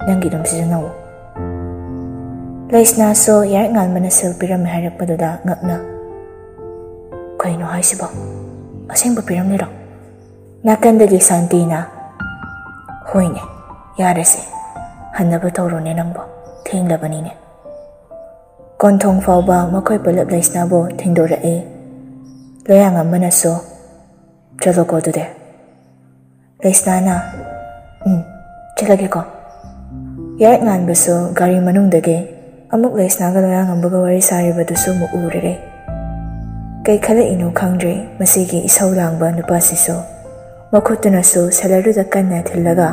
ꯅꯪꯒꯤ ꯑꯗꯨꯝ ꯁꯤꯖꯤꯟꯅꯧ꯫" ꯂꯩꯁꯅꯥꯁꯨ ꯌꯥꯏꯔꯛ ꯉꯥꯟꯕꯅ ꯁꯦꯜ ꯄꯤꯔꯝꯃꯦ ꯍꯥꯏꯔꯛꯄꯗꯨꯗ ꯉꯛꯅ, "ꯀꯩꯅꯣ ꯍꯥꯏꯁꯤꯕꯣ? ꯑꯁꯦꯡꯕ ꯄꯤꯔꯝꯂꯤꯔꯣ?" ꯅꯥꯀꯟꯗꯒꯤ ꯁꯥꯟꯇꯤꯅ, "ꯍꯣꯏꯅꯦ, ꯌꯥꯔꯦꯁꯦ, ꯍꯟꯅꯕ ꯇꯧꯔꯣꯅꯦ ꯅꯪꯕꯣ, ꯊꯦꯡꯂꯕꯅꯤꯅꯦ꯫" ꯀꯣꯟꯊꯣꯡ ꯐꯥꯎꯕ ꯃꯈꯣꯏ ꯄꯨꯂꯞ ꯂꯩꯁꯅꯥꯕꯨ ꯊꯦꯡꯗꯣꯔꯛꯏ꯫ ꯂꯣꯌꯥꯉꯝꯕꯅꯁꯨ, "ꯆꯠꯂꯣꯀꯣ ꯑꯗꯨꯗꯤ꯫" ꯂꯩꯁꯅꯥꯅ, "ꯎꯝ, ꯆꯠꯂꯒꯦꯀꯣ꯫" ꯌꯥꯏꯔꯛ ꯉꯥꯟꯕꯁꯨ ꯒꯥꯔꯤ ꯃꯅꯨꯡꯗꯒꯤ ꯑꯃꯨꯛ ꯂꯩꯁꯅꯥꯒ ꯂꯣꯌꯥꯉꯝꯕꯒ ꯋꯥꯔꯤ ꯁꯥꯔꯤꯕꯗꯨꯁꯨ ꯑꯃꯨꯛ ꯎꯔꯦ꯫ ꯀꯩ ꯈꯜꯂꯛꯏꯅꯣ ꯈꯪꯗ꯭ꯔꯦ ꯃꯁꯤꯒꯤ ꯏꯁꯧ ꯂꯥꯡꯕ ꯅꯨꯄꯥꯁꯤꯁꯨ꯫ ꯃꯈꯨꯠꯇꯨꯅꯁꯨ ꯁꯦꯂꯔꯗꯨꯗ ꯀꯟꯅ ꯊꯤꯜꯂꯒ,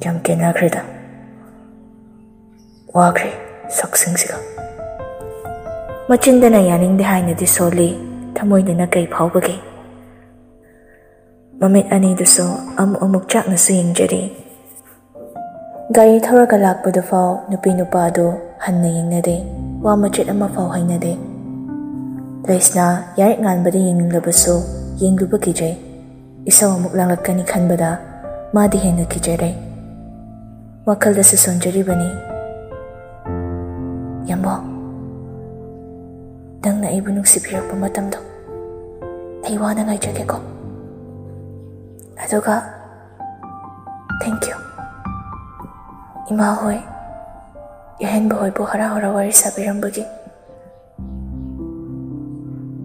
"ꯌꯥꯝ ꯀꯦꯟꯅꯈ꯭ꯔꯦꯗ꯫ ꯋꯥꯈ꯭ꯔꯦ ꯁꯛꯁꯤꯡꯁꯤꯒ꯫" ꯃꯆꯤꯟꯗꯅ ꯌꯥꯅꯤꯡꯗꯦ ꯍꯥꯏꯅꯗꯤ ꯁꯣꯜꯂꯤ, ꯊꯃꯣꯏꯗꯅ ꯀꯩ ꯐꯥꯎꯕꯒꯦ? ꯃꯃꯤꯠ ꯑꯅꯤꯗꯨꯁꯨ ꯑꯃꯨꯛ ꯑꯃꯨꯛ ꯆꯥꯛꯅꯁꯨ ꯌꯦꯡꯖꯔꯤ꯫ ꯒꯥꯔꯤ ꯊꯧꯔꯒ ꯂꯥꯛꯄꯗꯨꯐꯥꯎ ꯅꯨꯄꯤ ꯅꯨꯄꯥꯗꯨ ꯍꯟꯅ ꯌꯦꯡꯅꯗꯦ, ꯋꯥ ꯃꯆꯦꯠ ꯑꯃꯐꯥꯎ ꯍꯥꯏꯅꯗꯦ꯫ ꯂꯩꯁꯅꯥ ꯌꯥꯏꯔꯛ ꯉꯥꯟꯕꯗ ꯌꯦꯡꯅꯤꯡꯂꯕꯁꯨ ꯌꯦꯡꯂꯨꯕ ꯀꯤꯖꯩ꯫ ꯏꯁꯧ ꯑꯃꯨꯛ ꯂꯥꯡꯂꯛꯀꯅꯤ ꯈꯟꯕꯗ ꯃꯥꯗꯤ ꯍꯦꯟꯅ ꯀꯤꯖꯔꯦ꯫ ꯋꯥꯈꯜꯗꯁꯨ ꯁꯣꯟꯖꯔꯤꯕꯅꯤ꯫ "ꯌꯥꯝꯕꯣ, ꯅꯪꯅ ꯑꯩꯕꯨ ꯅꯨꯡꯁꯤꯕꯤꯔꯛꯄ ꯃꯇꯝꯗꯣ ꯑꯩ ꯋꯥꯅ ꯉꯥꯏꯖꯒꯦꯀꯣ꯫ ꯑꯗꯨꯒ thank you ꯏꯃꯥ ꯍꯣꯏ, ꯌꯥꯍꯦꯟꯕ ꯍꯣꯏꯕꯨ ꯍꯔꯥꯎ ꯍꯔꯥꯎ ꯋꯥꯔꯤ ꯁꯥꯕꯤꯔꯝꯕꯒꯤ꯫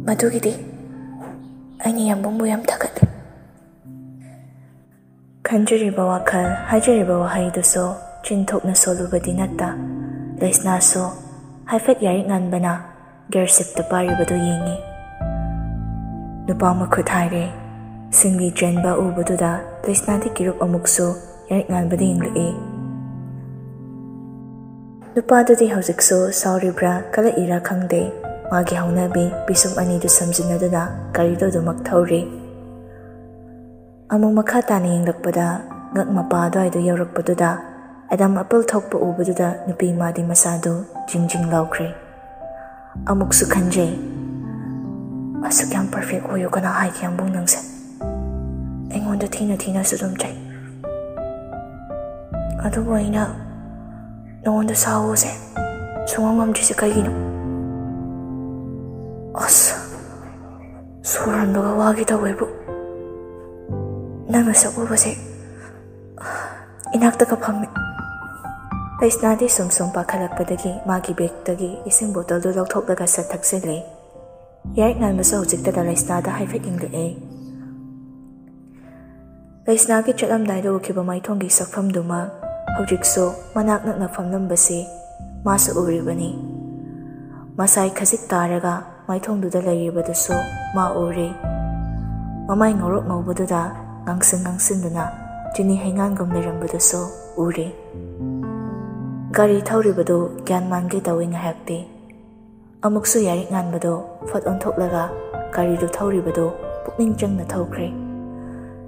ꯃꯗꯨꯒꯤꯗꯤ ꯑꯩꯅ ꯌꯥꯝꯕꯨꯡꯕꯨ ꯌꯥꯝ ꯊꯥꯒꯠꯂꯤ꯫ ꯈꯟꯖꯔꯤꯕ ꯋꯥꯈꯜ, ꯍꯥꯏꯖꯔꯤꯕ ꯋꯥꯍꯩꯗꯨꯁꯨ ꯆꯤꯟꯊꯣꯛꯅ ꯁꯣꯜꯂꯨꯕꯗꯤ ꯅꯠꯇ, ꯂꯩꯁꯅꯥꯁꯨ ꯍꯥꯏꯐꯦꯠ ꯌꯥꯔꯤꯛ ꯉꯥꯟꯕꯅ ꯒꯦꯔꯁꯤꯞꯇ ꯄꯥꯏꯔꯤꯕꯗꯨ ꯌꯦꯡꯉꯤ꯫ ꯅꯨꯄꯥ ꯃꯈꯨꯠ ꯍꯥꯏꯔꯦ꯫ ꯁꯤꯡꯂꯤ ꯆꯦꯟꯕ ꯎꯕꯗꯨꯗ ꯂꯩꯁꯅꯥꯗꯤ ꯀꯤꯔꯨꯞ ꯑꯃꯨꯛꯁꯨ ꯌꯥꯔꯤꯛ ꯉꯥꯟꯕꯗ ꯌꯦꯡꯂꯛꯏ꯫ ꯅꯨꯄꯥꯗꯨꯗꯤ ꯍꯧꯖꯤꯛꯁꯨ ꯁꯥꯎꯔꯤꯕ꯭ꯔꯥ ꯀꯂꯛꯏꯔꯥ ꯈꯪꯗꯦ, ꯃꯥꯒꯤ ꯍꯧꯅꯕꯤ ꯄꯤꯁꯨꯝ ꯑꯅꯤꯗꯨ ꯁꯝꯖꯤꯟꯅꯗꯨꯅ ꯒꯥꯔꯤꯗꯨ ꯑꯗꯨꯃꯛ ꯊꯧꯔꯤ꯫ ꯑꯃꯨꯛ ꯃꯈꯥ ꯇꯥꯅ ꯌꯦꯡꯂꯛꯄꯗ, ꯉꯛ ꯃꯄꯥ ꯑꯗꯨꯋꯥꯏꯗꯨ ꯌꯧꯔꯛꯄꯗꯨꯗ, ꯑꯦꯗꯝ ꯑꯦꯄꯜ ꯊꯣꯛꯄ ꯎꯕꯗꯨꯗ ꯅꯨꯄꯤ ꯃꯥꯗꯤ ꯃꯁꯥꯗꯨ ꯖꯤꯡ ꯖꯤꯡ ꯂꯥꯎꯈ꯭ꯔꯦ꯫ ꯑꯃꯨꯛꯁꯨ ꯈꯟꯖꯩ, "ꯑꯁꯨꯛ ꯌꯥꯝ ꯄꯔꯐꯦꯛ ꯑꯣꯏꯌꯨ ꯀꯅꯥ ꯍꯥꯏꯒꯦ ꯌꯥꯝꯕꯨꯡ ꯅꯪꯁꯦ? ꯑꯩꯉꯣꯟꯗ ꯊꯤꯅ ꯊꯤꯅꯁꯨ ꯑꯗꯨꯝ ꯆꯩ꯫ ꯑꯗꯨꯕꯨ ꯑꯩꯅ ꯅꯉꯣꯟꯗ ꯁꯥꯎꯑꯣꯁꯦ ꯁꯨꯡꯉꯝ ꯉꯝꯗ꯭ꯔꯤꯁꯦ ꯀꯩꯒꯤꯅꯣ? ꯑꯁ, ꯁꯣꯔ ꯍꯣꯟꯕꯒ ꯋꯥꯒꯦ ꯇꯧꯋꯦꯕꯨ꯫ ꯅꯪꯅ ꯁꯛ ꯎꯕꯁꯦ ꯏꯅꯥꯛꯇꯒ ꯐꯝꯃꯦ꯫" ꯂꯩꯁꯅꯥꯗꯤ ꯁꯨꯝ ꯁꯨꯝ ꯄꯥꯈꯠꯂꯛꯄꯗꯒꯤ ꯃꯥꯒꯤ ꯕꯦꯒꯇꯒꯤ ꯏꯁꯤꯡ ꯕꯣꯇꯜꯗꯨ ꯂꯧꯊꯣꯛꯂꯒ ꯁꯠ ꯊꯛꯆꯤꯜꯂꯦ꯫ ꯌꯥꯔꯤꯛ ꯉꯥꯟꯕꯁꯨ ꯍꯧꯖꯤꯛꯇꯗ ꯂꯩꯁꯅꯥꯗ ꯍꯥꯏꯐꯦꯠ ꯌꯦꯡꯂꯛꯑꯦ꯫ ꯂꯩꯁꯅꯥꯒꯤ ꯆꯠꯂꯝꯗꯥꯏꯗ ꯎꯈꯤꯕ ꯃꯥꯏꯊꯣꯡꯒꯤ ꯁꯛꯐꯝꯗꯨꯃꯛ ꯍꯧꯖꯤꯛꯁꯨ ꯃꯅꯥꯛ ꯅꯛꯅ ꯐꯝꯂꯝꯕꯁꯤ ꯃꯥꯁꯨ ꯎꯔꯤꯕꯅꯤ꯫ ꯃꯁꯥꯏ ꯈꯖꯤꯛ ꯇꯥꯔꯒ ꯃꯥꯏꯊꯣꯡꯗꯨꯗ ꯂꯩꯔꯤꯕꯗꯨꯁꯨ ꯃꯥ ꯎꯔꯤ꯫ ꯃꯃꯥꯏ ꯉꯧꯔꯣꯛ ꯉꯧꯕꯗꯨꯗ ꯉꯥꯡꯁꯤꯟ ꯉꯥꯡꯁꯤꯟꯗꯨꯅ ꯆꯤꯅꯤ ꯍꯩꯉꯥꯟꯒꯨꯝ ꯂꯩꯔꯝꯕꯗꯨꯁꯨ ꯎꯔꯤ꯫ ꯒꯥꯔꯤ ꯊꯧꯔꯤꯕꯗꯨ ꯒ꯭ꯌꯥꯟ ꯃꯥꯟꯒꯦ ꯇꯧꯏ ꯉꯥꯏꯍꯥꯛꯇꯤ꯫ ꯑꯃꯨꯛꯁꯨ ꯌꯥꯔꯤꯛ ꯉꯥꯟꯕꯗꯣ ꯐꯠ ꯑꯣꯟꯊꯣꯛꯂꯒ ꯒꯥꯔꯤꯗꯨ ꯊꯧꯔꯤꯕꯗꯨ ꯄꯨꯛꯅꯤꯡ ꯆꯪꯅ ꯊꯧꯈ꯭ꯔꯦ꯫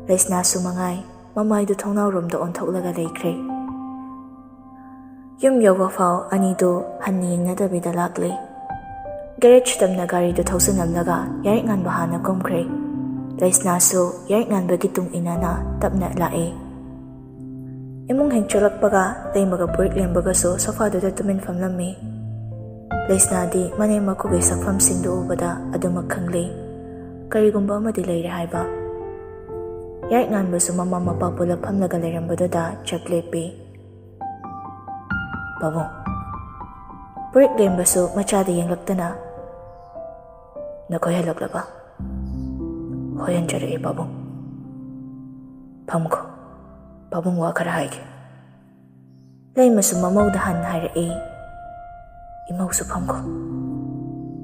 ꯂꯩꯁꯅꯥꯁꯨ ꯃꯉꯥꯏ ꯃꯃꯥꯏꯗꯨ ꯊꯣꯡꯅꯥꯎꯔꯣꯝꯗ ꯑꯣꯟꯊꯣꯛꯂꯒ ꯂꯩꯈ꯭ꯔꯦ꯫ ꯌꯨꯝ ꯌꯧꯕ ꯐꯥꯎ ꯑꯅꯤꯗꯨ ꯍꯟꯅ ꯌꯦꯡꯅꯗꯕꯤꯗ ꯂꯥꯛꯂꯦ꯫ ꯒꯦꯔꯦꯖ ꯇꯝꯅ ꯒꯥꯔꯤꯗꯨ ꯊꯧꯖꯤꯜꯂꯝꯂꯒ ꯌꯥꯔꯤꯛ ꯉꯥꯟꯕ ꯍꯥꯟꯅ ꯀꯨꯝꯈ꯭ꯔꯦ꯫ ꯂꯩꯁꯅꯥꯁꯨ ꯌꯥꯔꯤꯛ ꯉꯥꯟꯕꯒꯤ ꯇꯨꯡ ꯏꯟꯅꯅ ꯇꯞꯅ ꯂꯥꯛꯑꯦ꯫ ꯏꯃꯨꯡ ꯍꯦꯛ ꯆꯪꯂꯛꯄꯒ ꯂꯩꯃꯒ ꯄꯨꯔꯤꯛ ꯂꯦꯝꯕꯒꯁꯨ ꯁꯣꯐꯥꯗꯨꯗ ꯇꯨꯃꯤꯟ ꯐꯝꯂꯝꯃꯤ꯫ ꯂꯩꯁꯅꯥꯗꯤ ꯃꯅꯦꯝ ꯃꯀꯨꯒꯤ ꯁꯛꯐꯝꯁꯤꯡꯗꯨ ꯎꯕꯗ ꯑꯗꯨꯃꯛ ꯈꯪꯂꯦ꯫ ꯀꯔꯤꯒꯨꯝꯕ ꯑꯃꯗꯤ ꯂꯩꯔꯦ ꯍꯥꯏꯕ꯫ ꯌꯥꯏꯉꯥꯟꯕꯁꯨ ꯃꯃꯥ ꯃꯄꯥ ꯄꯨꯂꯞ ꯐꯝꯂꯒ ꯂꯩꯔꯝꯕꯗꯨꯗ ꯆꯞ ꯂꯦꯞꯄꯤ꯫ "ꯄꯥꯕꯨꯡ꯫" ꯄꯨꯔꯤꯛꯂꯦꯝꯕꯁꯨ ꯃꯆꯥꯗ ꯌꯦꯡꯂꯛꯇꯅ, "ꯅꯈꯣꯏ ꯍꯜꯂꯛꯂꯕ?" "ꯍꯣꯏ, ꯍꯟꯖꯔꯛꯑꯦ ꯄꯥꯕꯨꯡ꯫ ꯐꯝꯈꯣ, ꯄꯥꯕꯨꯡ ꯋꯥ ꯈꯔ ꯍꯥꯏꯒꯦ꯫" ꯂꯩꯃꯁꯨ ꯃꯃꯧꯗ ꯍꯟꯅ ꯍꯥꯏꯔꯛꯏ꯫ "ꯏꯃꯧꯁꯨ ꯐꯝꯈꯣ꯫"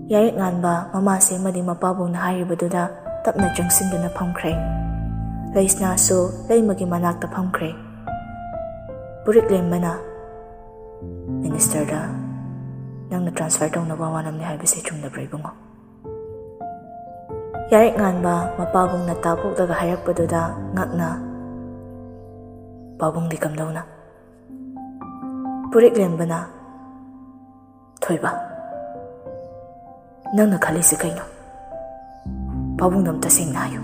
ꯌꯥꯏꯔꯤꯛ ꯉꯥꯟꯕ ꯃꯃꯥꯁꯦ ꯑꯃꯗꯤ ꯃꯄꯥꯕꯨꯡꯅ ꯍꯥꯏꯔꯤꯕꯗꯨꯗ ꯇꯞꯅ ꯆꯪꯁꯤꯟꯗꯨꯅ ꯐꯝꯈ꯭ꯔꯦ꯫ ꯂꯩꯁꯅꯥꯁꯨ ꯂꯩꯃꯒꯤ ꯃꯅꯥꯛꯇ ꯐꯝꯈ꯭ꯔꯦ꯫ ꯄꯨꯔꯤꯛꯂꯦꯝꯕꯅ, "ꯃꯤꯅꯤꯁꯇꯔꯗ ꯅꯪꯅ ꯇ꯭ꯔꯥꯟꯁꯐꯔ ꯇꯧꯅꯕ ꯋꯥꯅꯝꯅꯤ ꯍꯥꯏꯕꯁꯦ ꯆꯨꯝꯗꯕ꯭ꯔꯥ ꯏꯕꯨꯡꯉꯣ?" ꯌꯥꯏꯔꯤꯛ ꯉꯥꯟꯕ ꯃꯄꯥꯕꯨꯡꯅ ꯇꯥ ꯄꯣꯛꯂꯒ ꯍꯥꯏꯔꯛꯄꯗꯨꯗ ꯉꯛꯅ, "ꯄꯥꯕꯨꯡꯗꯤ ꯀꯝꯗꯧꯅ?" ꯄꯨꯔꯤꯛꯂꯦꯝꯕꯅ, "ꯊꯣꯏꯕ, ꯅꯪꯅ ꯈꯜꯂꯤꯁꯦ ꯀꯩꯅꯣ? ꯄꯥꯕꯨꯡꯗꯣ ꯑꯝꯇ ꯁꯦꯡꯅ ꯍꯥꯏꯌꯨ꯫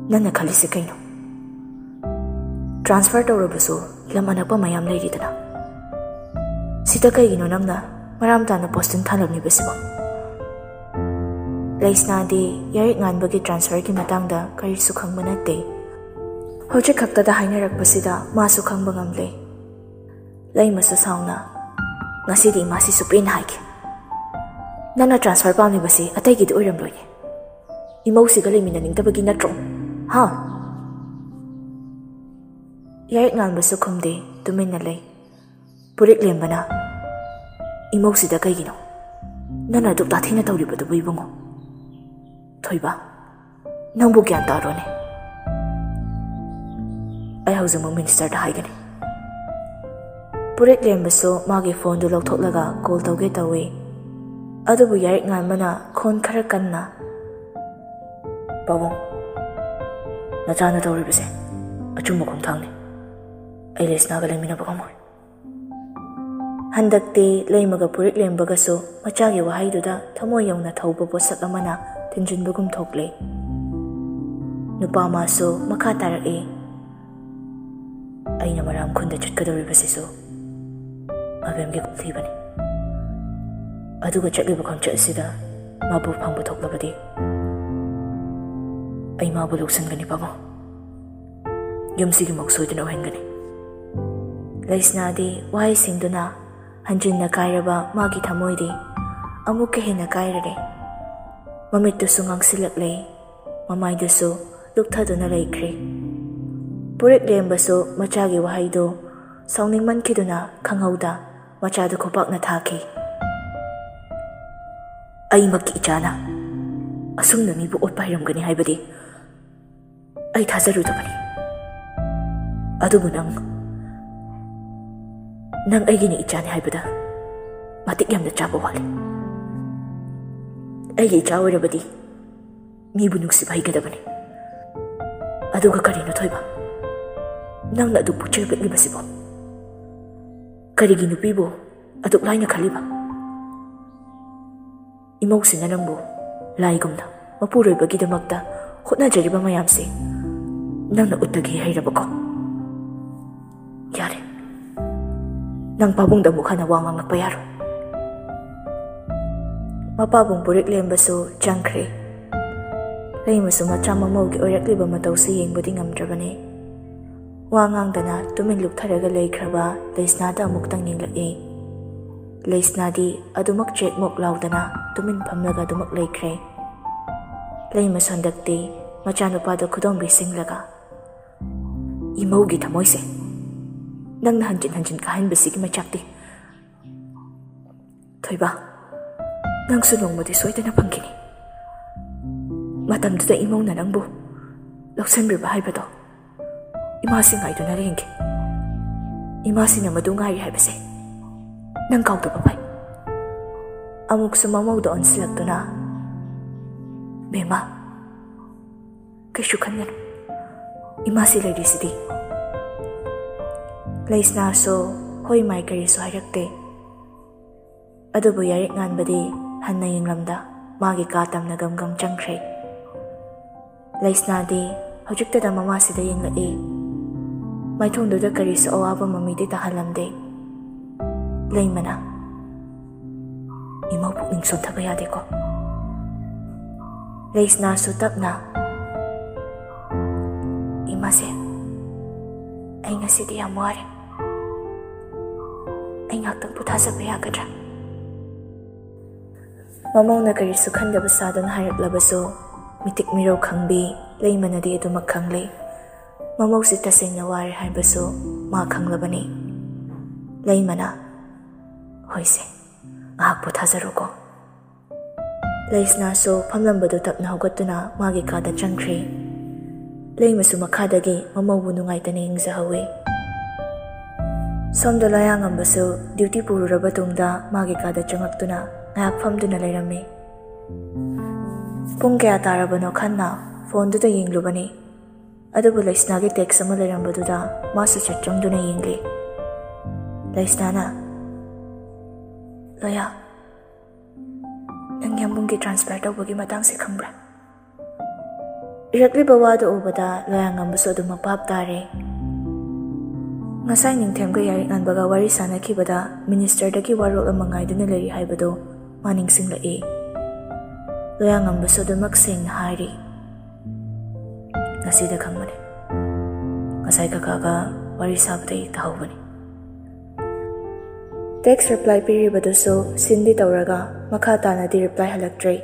ꯅꯪꯅ ꯈꯜꯂꯤꯁꯦ ꯀꯩꯅꯣ? ꯇ꯭ꯔꯥꯟꯁꯐꯔ ꯇꯧꯔꯕꯁꯨ ꯂꯝ ꯑꯅꯛꯄ ꯃꯌꯥꯝ ꯂꯩꯔꯤꯗꯅ꯫ ꯁꯤꯗ ꯀꯩꯒꯤꯅꯣ ꯅꯪꯅ ꯃꯔꯥꯝ ꯇꯥꯅ ꯄꯣꯁꯇꯤꯡ ꯊꯥꯂꯝꯂꯤꯕꯁꯤꯕꯣ?" ꯂꯩꯁꯅꯥꯗꯤ ꯌꯥꯏꯔꯤꯛ ꯉꯥꯟꯕꯒꯤ ꯇ꯭ꯔꯥꯟꯁꯐꯔꯒꯤ ꯃꯇꯥꯡꯗ ꯀꯔꯤꯁꯨ ꯈꯪꯕ ꯅꯠꯇꯦ꯫ ꯍꯧꯖꯤꯛ ꯈꯛꯇꯗ ꯍꯥꯏꯅꯔꯛꯄꯁꯤꯗ ꯃꯥꯁꯨ ꯈꯪꯕ ꯉꯝꯂꯦ꯫ ꯂꯩꯃꯁꯨ ꯁꯥꯎꯅ, "ꯉꯁꯤꯗꯤ ꯏꯃꯥꯁꯤ ꯁꯨꯄꯦꯟꯅ ꯍꯥꯏꯒꯦ꯫ ꯅꯪꯅ ꯇ꯭ꯔꯥꯟꯁꯐꯔ ꯄꯥꯝꯂꯤꯕꯁꯤ ꯑꯇꯩꯒꯤꯗꯤ ꯑꯣꯏꯔꯝꯂꯣꯏꯅꯦ꯫ ꯏꯃꯧꯁꯤꯒ ꯂꯩꯃꯤꯟꯅꯅꯤꯡꯗꯕꯒꯤ ꯅꯠꯇ꯭ꯔꯣ? ꯍꯥ?" ꯌꯥꯏꯔꯤꯛ ꯉꯥꯟꯕꯁꯨ ꯈꯨꯝꯗꯦ, ꯇꯨꯃꯤꯟꯅ ꯂꯩ꯫ ꯄꯨꯔꯤꯛꯂꯦꯝꯕꯅ, "ꯏꯃꯧꯁꯤꯗ ꯀꯩꯒꯤꯅꯣ ꯅꯪꯅ ꯑꯗꯨꯛ ꯇꯥꯊꯤꯅ ꯇꯧꯔꯤꯕꯗꯨꯕꯨ ꯏꯕꯨꯡꯉꯣ? ꯊꯣꯏꯕ, ꯅꯪꯕꯨ ꯒ꯭ꯌꯥꯟ ꯇꯥꯔꯣꯅꯦ꯫ ꯑꯩ ꯍꯧꯖꯤꯛꯃꯛ ꯃꯤꯅꯤꯁꯇꯔꯗ ꯍꯥꯏꯒꯅꯤ꯫" ꯄꯨꯔꯤꯛꯂꯦꯝꯕꯁꯨ ꯃꯥꯒꯤ ꯐꯣꯟꯗꯨ ꯂꯧꯊꯣꯛꯂꯒ ꯀꯣꯜ ꯇꯧꯒꯦ ꯇꯧꯏ꯫ ꯑꯗꯨꯕꯨ ꯌꯥꯏꯔꯤꯛ ꯉꯥꯟꯕꯅ ꯈꯣꯟ ꯈꯔ ꯀꯟꯅ, "ꯄꯥꯕꯨꯡ, ꯅꯆꯥꯅ ꯇꯧꯔꯤꯕꯁꯦ ꯑꯆꯨꯝꯕ ꯈꯣꯡꯊꯥꯡꯅꯤ꯫ ꯑꯩ ꯂꯩꯁꯅꯥꯒ ꯂꯩꯃꯤꯟꯅꯕ ꯉꯝꯃꯣꯏ꯫" ꯍꯟꯗꯛꯇꯤ ꯂꯩꯃꯒ ꯄꯨꯔꯤꯛꯂꯦꯝꯕꯒꯁꯨ ꯃꯆꯥꯒꯤ ꯋꯥꯍꯩꯗꯨꯗ ꯊꯃꯣꯏ ꯌꯧꯅ ꯊꯧꯕ ꯄꯣꯠꯁꯛ ꯑꯃꯅ ꯊꯤꯟꯖꯤꯟꯕꯒꯨꯝ ꯊꯣꯛꯂꯦ꯫ ꯅꯨꯄꯥ ꯃꯥꯁꯨ ꯃꯈꯥ ꯇꯥꯔꯛꯏ, "ꯑꯩꯅ ꯃꯔꯥꯝ ꯈꯨꯟꯗ ꯆꯠꯀꯗꯧꯔꯤꯕꯁꯤꯁꯨ ꯑꯕꯦꯝꯒꯤ ꯈꯨꯠꯊꯤꯕꯅꯤ꯫ ꯑꯗꯨꯒ ꯆꯠꯂꯤꯕ ꯈꯣꯡꯆꯠ ꯑꯁꯤꯗ ꯃꯥꯕꯨ ꯐꯪꯕ ꯊꯣꯛꯂꯕꯗꯤ ꯑꯩ ꯃꯥꯕꯨ ꯂꯧꯁꯤꯟꯒꯅꯤ ꯄꯥꯕꯨꯡ꯫ ꯌꯨꯝꯁꯤꯒꯤ ꯃꯧ ꯁꯣꯏꯗꯅ ꯑꯣꯏꯍꯟꯒꯅꯤ꯫ ꯂꯩꯁꯅꯥꯗꯤ ꯋꯥꯍꯩꯁꯤꯡꯗꯨꯅ ꯍꯟꯖꯤꯟꯅ ꯀꯥꯏꯔꯕ ꯃꯥꯒꯤ ꯊꯃꯣꯏꯗꯤ ꯑꯃꯨꯛꯀ ꯍꯦꯟꯅ ꯀꯥꯏꯔꯔꯦ꯫ ꯃꯃꯤꯠꯇꯨꯁꯨ ꯉꯥꯡꯁꯤꯜꯂꯛꯂꯦ, ꯃꯃꯥꯏꯗꯨꯁꯨ ꯂꯨꯞꯊꯗꯨꯅ ꯂꯩꯈ꯭ꯔꯦ꯫ ꯄꯨꯔꯦꯛ ꯂꯦꯝꯕꯁꯨ ꯃꯆꯥꯒꯤ ꯋꯥꯍꯩꯗꯨ ꯁꯥꯎꯅꯤꯡꯃꯟꯈꯤꯗꯨꯅ ꯈꯪꯍꯧꯗ ꯃꯆꯥꯗꯨ ꯈꯨꯄꯥꯛꯅ ꯊꯥꯈꯤ꯫ "ꯑꯩꯃꯛꯀꯤ ꯏꯆꯥꯅ ꯑꯁꯨꯝꯅ ꯃꯤꯕꯨ ꯑꯣꯠꯄ ꯍꯩꯔꯝꯒꯅꯤ ꯍꯥꯏꯕꯗꯤ ꯑꯩ ꯊꯥꯖꯔꯨꯗꯕꯅꯤ꯫ ꯑꯗꯨꯕꯨ ꯅꯪ, ꯅꯪ ꯑꯩꯒꯤꯅꯤ ꯏꯆꯥꯅꯤ ꯍꯥꯏꯕꯗ ꯃꯇꯤꯛ ꯌꯥꯝꯅ ꯆꯥꯕ ꯋꯥꯠꯂꯤ꯫ ꯑꯩꯒꯤ ꯏꯆꯥ ꯑꯣꯏꯔꯕꯗꯤ ꯃꯤꯕꯨ ꯅꯨꯡꯁꯤꯕ ꯍꯩꯒꯗꯕꯅꯤ꯫ ꯑꯗꯨꯒ ꯀꯔꯤꯅꯣ ꯊꯣꯏꯕ, ꯅꯪꯅ ꯑꯗꯨꯛ ꯄꯨꯛꯆꯦꯜ ꯄꯤꯛꯂꯤꯕꯁꯤꯕꯣ? ꯀꯔꯤꯒꯤ ꯅꯨꯄꯤꯕꯨ ꯑꯗꯨꯛ ꯂꯥꯏꯅ ꯈꯜꯂꯤꯕ? ꯏꯃꯧꯁꯤꯅ ꯅꯪꯕꯨ ꯂꯥꯏꯒꯨꯝꯅ ꯃꯄꯨꯔꯣꯏꯕꯒꯤꯗꯃꯛꯇ ꯍꯣꯠꯅꯖꯔꯤꯕ ꯃꯌꯥꯝꯁꯦ ꯅꯪꯅ ꯎꯠꯇꯒꯦ ꯍꯩꯔꯕꯀꯣ? ꯌꯥꯔꯦ, ꯅꯪ ꯄꯥꯕꯨꯡꯗ ꯑꯃꯨꯛ ꯍꯟꯅ ꯋꯥ ꯉꯥꯡꯂꯛꯄ ꯌꯥꯔꯣꯏ꯫" ꯃꯄꯥꯕꯨꯡ ꯄꯨꯔꯦꯛ ꯂꯦꯝꯕꯁꯨ ꯆꯪꯈ꯭ꯔꯦ꯫ ꯂꯩꯃꯁꯨ ꯃꯆꯥ ꯃꯃꯧꯒꯤ ꯑꯣꯏꯔꯛꯂꯤꯕ ꯃꯇꯧꯁꯤ ꯌꯦꯡꯕꯗꯤ ꯉꯝꯗ꯭ꯔꯕꯅꯤ꯫ ꯋꯥ ꯉꯥꯡꯗꯅ ꯇꯨꯃꯤꯟ ꯂꯨꯞꯊꯔꯒ ꯂꯩꯈ꯭ꯔꯕ ꯂꯩꯁꯅꯥꯗ ꯑꯃꯨꯛꯇꯪ ꯌꯦꯡꯂꯛꯏ꯫ ꯂꯩꯁꯅꯥꯗꯤ ꯑꯗꯨꯃꯛ ꯆꯦꯛꯃꯣꯛ ꯂꯥꯎꯗꯅ ꯇꯨꯃꯤꯟ ꯐꯝꯂꯒ ꯑꯗꯨꯃꯛ ꯂꯩꯈ꯭ꯔꯦ꯫ ꯂꯩꯃꯁꯨ ꯍꯟꯗꯛꯇꯤ ꯃꯆꯥꯅꯨꯄꯥꯗ ꯈꯨꯗꯣꯝ ꯄꯤꯁꯤꯟꯂꯒ, "ꯏꯃꯧꯒꯤ ꯊꯃꯣꯏꯁꯦ ꯅꯪꯅ ꯍꯟꯖꯤꯟ ꯍꯟꯖꯤꯟ ꯀꯥꯍꯟꯕꯁꯤꯒꯤ ꯃꯩꯆꯥꯛꯇꯤ, ꯊꯣꯏꯕ, ꯅꯪꯁꯨ ꯅꯣꯡꯃꯗꯤ ꯁꯣꯏꯗꯅ ꯐꯪꯈꯤꯅꯤ꯫ ꯃꯇꯝꯗꯨꯗ ꯏꯃꯧꯅ ꯅꯪꯕꯨ ꯂꯧꯁꯤꯟꯕꯤꯕ ꯍꯥꯏꯕꯗꯣ ꯏꯃꯥꯁꯤ ꯉꯥꯏꯗꯨꯅ ꯂꯦꯡꯒꯦ꯫ ꯏꯃꯥꯁꯤꯅ ꯃꯗꯨ ꯉꯥꯏꯔꯤ ꯍꯥꯏꯕꯁꯦ ꯅꯪ ꯀꯥꯎꯗꯕ ꯐꯩ꯫" ꯑꯃꯨꯛꯁꯨ ꯃꯃꯧꯗ ꯑꯣꯟꯁꯤꯜꯂꯛꯇꯨꯅ, "ꯕꯦꯝꯃ, ꯀꯩꯁꯨ ꯈꯟꯒꯅꯨ, ꯏꯃꯥꯁꯤ ꯂꯩꯔꯤꯁꯤꯗꯤ꯫" ꯂꯩꯁꯅꯥꯁꯨ ꯍꯣꯏ ꯃꯥꯏ ꯀꯔꯤꯁꯨ ꯍꯥꯏꯔꯛꯇꯦ꯫ ꯑꯗꯨꯕꯨ ꯌꯥꯔꯤꯛ ꯉꯥꯟꯕꯗꯤ ꯍꯟꯅ ꯌꯦꯡꯂꯝꯗ ꯃꯥꯒꯤ ꯀꯥ ꯇꯝꯅ ꯒꯝ ꯒꯝ ꯆꯪꯈ꯭ꯔꯦ꯫ ꯂꯩꯁꯅꯥꯗꯤ ꯍꯧꯖꯤꯛꯇꯗ ꯃꯃꯥꯁꯤꯗ ꯌꯦꯡꯂꯛꯏ꯫ ꯃꯥꯏꯊꯣꯡꯗꯨꯗ ꯀꯔꯤꯁꯨ ꯑꯋꯥꯕ ꯃꯃꯤꯗꯤ ꯇꯥꯍꯜꯂꯝꯗꯦ꯫ ꯂꯩꯃꯅ, ꯏꯃꯧ ꯄꯨꯛꯅꯤꯡ ꯁꯣꯟꯊꯕ ꯌꯥꯗꯦꯀꯣ꯫ ꯂꯩꯁꯅꯥꯁꯨ ꯇꯞꯅ, "ꯏꯃꯥꯁꯦ, ꯑꯩ ꯉꯁꯤꯗꯤ ꯌꯥꯝ ꯋꯥꯔꯦ꯫ ꯑꯩ ꯉꯥꯛꯇꯪ ꯄꯣꯊꯥꯖꯕ ꯌꯥꯒꯗ꯭ꯔꯥ?" ꯃꯃꯧꯅ ꯀꯔꯤꯁꯨ ꯈꯟꯗꯕ ꯁꯥꯗꯨꯅ ꯍꯥꯏꯔꯛꯂꯕꯁꯨ, ꯃꯤꯇꯤꯛ ꯃꯤꯔꯧ ꯈꯪꯕꯤ ꯂꯩꯃꯅꯗꯤ ꯑꯗꯨꯃꯛ ꯈꯪꯂꯦ꯫ ꯃꯃꯧꯁꯤ ꯇꯁꯦꯡꯅ ꯋꯥꯔꯦ ꯍꯥꯏꯕꯁꯨ ꯃꯥ ꯈꯪꯂꯕꯅꯤ꯫ ꯂꯩꯃꯅ, "ꯍꯣꯏꯁꯦ, ꯉꯥꯏꯍꯥꯛ ꯄꯣꯊꯥꯖꯔꯣꯀꯣ꯫" ꯂꯩꯁꯅꯥꯁꯨ ꯐꯝꯂꯝꯕꯗꯨ ꯇꯞꯅ ꯍꯧꯒꯠꯇꯨꯅ ꯃꯥꯒꯤ ꯀꯥꯗ ꯆꯪꯈ꯭ꯔꯦ꯫ ꯂꯩꯃꯁꯨ ꯃꯈꯥꯗꯒꯤ ꯃꯃꯧꯕꯨ ꯅꯨꯡꯉꯥꯏꯇꯅ ꯌꯦꯡꯖꯍꯧꯋꯤ꯫ ꯁꯣꯝꯗ ꯂꯣꯌꯥꯉꯝꯕꯁꯨ ꯗ꯭ꯌꯨꯇꯤ ꯄꯨꯔꯨꯔꯕ ꯇꯨꯡꯗ ꯃꯥꯒꯤ ꯀꯥꯗ ꯆꯪꯉꯛꯇꯨꯅ ꯉꯥꯏꯍꯥꯛ ꯐꯝꯗꯨꯅ ꯂꯩꯔꯝꯃꯤ꯫ ꯄꯨꯡ ꯀꯌꯥ ꯇꯥꯔꯕꯅꯣ ꯈꯟꯅ ꯐꯣꯟꯗꯨꯗ ꯌꯦꯡꯂꯨꯕꯅꯤ꯫ ꯑꯗꯨꯕꯨ ꯂꯩꯁꯅꯥꯒꯤ ꯇꯦꯛꯁ ꯑꯃ ꯂꯩꯔꯝꯕꯗꯨꯗ ꯃꯥꯁꯨ ꯆꯠ ꯆꯪꯗꯨꯅ ꯌꯦꯡꯂꯤ꯫ ꯂꯩꯁꯅꯥꯅ, "ꯂꯣꯌꯥ, ꯅꯪ ꯌꯥꯝꯕꯨꯡꯒꯤ ꯇ꯭ꯔꯥꯟꯁꯐꯔ ꯇꯧꯕꯒꯤ ꯃꯇꯥꯡꯁꯦ ꯈꯪꯕ꯭ꯔꯥ?" ꯏꯔꯛꯂꯤꯕ ꯋꯥꯗꯨ ꯎꯕꯗ ꯂꯣꯌꯥꯉꯝꯕꯁꯨ ꯑꯗꯨꯃꯛ ꯚꯥꯞ ꯇꯥꯔꯦ꯫ ꯉꯁꯥꯏ ꯅꯤꯡꯊꯦꯝꯒ ꯌꯥꯔꯤꯛ ꯉꯥꯟꯕꯒ ꯋꯥꯔꯤ ꯁꯥꯅꯈꯤꯕꯗ ꯃꯤꯅꯤꯁꯇꯔꯗꯒꯤ ꯋꯥꯔꯣꯜ ꯑꯃ ꯉꯥꯏꯗꯨꯅ ꯂꯩꯔꯤ ꯍꯥꯏꯕꯗꯨ ꯃꯥ ꯅꯤꯡꯁꯤꯡꯂꯛꯏ꯫ ꯂꯣꯌꯥꯉꯝꯕꯁꯨ ꯑꯗꯨꯃꯛ ꯁꯦꯡꯅ ꯍꯥꯏꯔꯤ, "ꯉꯁꯤꯗ ꯈꯪꯕꯅꯤ꯫ ꯉꯁꯥꯏ ꯀꯀꯥꯒ ꯋꯥꯔꯤ ꯁꯥꯕꯗꯩ ꯇꯥꯍꯧꯕꯅꯤ꯫" ꯇꯦꯛꯁ ꯔꯤꯄ꯭ꯂꯥꯏ ꯄꯤꯔꯤꯕꯗꯨꯁꯨ ꯁꯤꯟꯗꯤ ꯇꯧꯔꯒ ꯃꯈꯥ ꯇꯥꯅꯗꯤ ꯔꯤꯄ꯭ꯂꯥꯏ ꯍꯜꯂꯛꯇ꯭ꯔꯦ꯫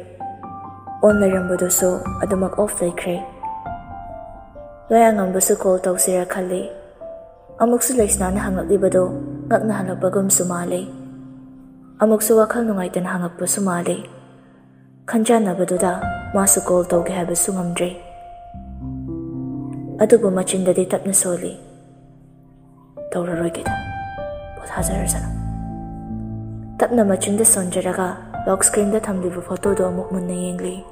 ꯑꯣꯟ ꯂꯩꯔꯝꯕꯗꯨꯁꯨ ꯑꯗꯨꯃꯛ ꯑꯣꯐ ꯂꯩꯈ꯭ꯔꯦ꯫ ꯂꯣꯌꯥꯉꯝꯕꯁꯨ ꯀꯣꯜ ꯇꯧꯁꯤꯔ ꯈꯜꯂꯤ꯫ ꯑꯃꯨꯛꯁꯨ ꯂꯩꯁꯅꯥꯅ ꯍꯪꯂꯛꯂꯤꯕꯗꯨ ꯉꯛꯅ ꯍꯜꯂꯛꯄꯒꯨꯝꯁꯨ ꯃꯥꯜꯂꯤ꯫ ꯑꯃꯨꯛꯁꯨ ꯋꯥꯈꯜ ꯅꯨꯡꯉꯥꯏꯇꯅ ꯍꯪꯉꯛꯄꯁꯨ ꯃꯥꯜꯂꯤ꯫ ꯈꯟꯖꯥꯟꯅꯕꯗꯨꯗ ꯃꯥꯁꯨ ꯀꯣꯜ ꯇꯧꯒꯦ ꯍꯥꯏꯕꯁꯨ ꯉꯝꯗ꯭ꯔꯦ꯫ ꯑꯗꯨꯕꯨ ꯃꯆꯤꯟꯗꯗꯤ ꯇꯞꯅ ꯁꯣꯜꯂꯤ, "ꯇꯧꯔꯔꯣꯏꯒꯦꯗ, ꯄꯣꯊꯥꯖꯔꯁꯅꯨ꯫" ꯇꯞꯅ ꯃꯆꯤꯟꯗ ꯁꯣꯟꯖꯔꯒ ꯂꯣꯛ ꯁ꯭ꯀ꯭ꯔꯤꯟꯗ ꯊꯝꯂꯤꯕ ꯐꯣꯇꯣꯗꯨ ꯑꯃꯨꯛ ꯃꯨꯟꯅ ꯌꯦꯡꯂꯤ꯫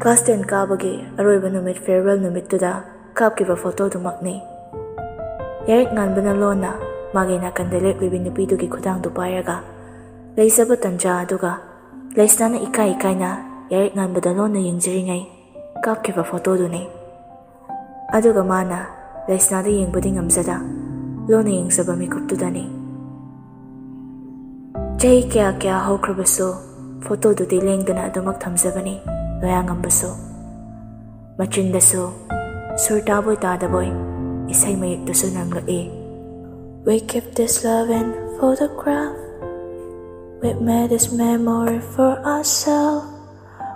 ꯀ꯭ꯂꯥꯁ ꯇꯦꯟ ꯀꯥꯕꯒꯤ ꯑꯔꯣꯏꯕ ꯅꯨꯃꯤꯠ, ꯐꯤꯌꯔꯋꯦꯜ ꯅꯨꯃꯤꯠꯇꯨꯗ ꯀꯥꯞꯈꯤꯕ ꯐꯣꯇꯣꯗꯨꯃꯛꯅꯤ꯫ ꯌꯥꯔꯤꯛ ꯉꯥꯟꯕꯅ ꯂꯣꯟꯅ ꯃꯥꯒꯤ ꯅꯥꯀꯟꯗ ꯂꯦꯞꯂꯤꯕꯤ ꯅꯨꯄꯤꯗꯨꯒꯤ ꯈꯨꯗꯥꯡꯗꯨ ꯄꯥꯏꯔꯒ ꯂꯩꯖꯕ ꯇꯟꯖꯥ ꯑꯗꯨꯒ ꯂꯩꯁꯅꯥꯅ ꯏꯀꯥꯏ ꯏꯀꯥꯏꯅ ꯌꯥꯔꯤꯛ ꯉꯥꯟꯕꯗ ꯂꯣꯟꯅ ꯌꯦꯡꯖꯔꯤꯉꯩ ꯀꯥꯞꯈꯤꯕ ꯐꯣꯇꯣꯗꯨꯅꯤ꯫ ꯑꯗꯨꯒ ꯃꯥꯅ ꯂꯩꯁꯅꯥꯗ ꯌꯦꯡꯕꯗꯤ ꯉꯝꯖꯗ ꯂꯣꯟꯅ ꯌꯦꯡꯖꯕ ꯃꯤꯀꯨꯞꯇꯨꯗꯅꯤ꯫ ꯆꯍꯤ ꯀꯌꯥ ꯀꯌꯥ ꯍꯧꯈ꯭ꯔꯕꯁꯨ, ꯐꯣꯇꯣꯗꯨꯗꯤ ꯂꯦꯡꯗꯅ ꯑꯗꯨꯃꯛ ꯊꯝꯖꯕꯅꯤ, ꯂꯣꯌꯥꯉꯝꯕꯁꯨ꯫ ꯃꯆꯤꯟꯗꯁꯨ ꯁꯨꯔ ꯇꯥꯕꯣꯏ ꯇꯥꯗꯕꯣꯏ ꯏꯁꯩ ꯃꯌꯦꯛꯇꯨꯁꯨ ꯅꯝꯂꯛꯏ꯫ We keep this love in photograph. We made this memory for ourselves.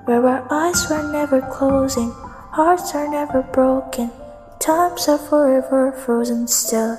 Where our eyes were never closing, hearts are never broken, times are forever frozen still.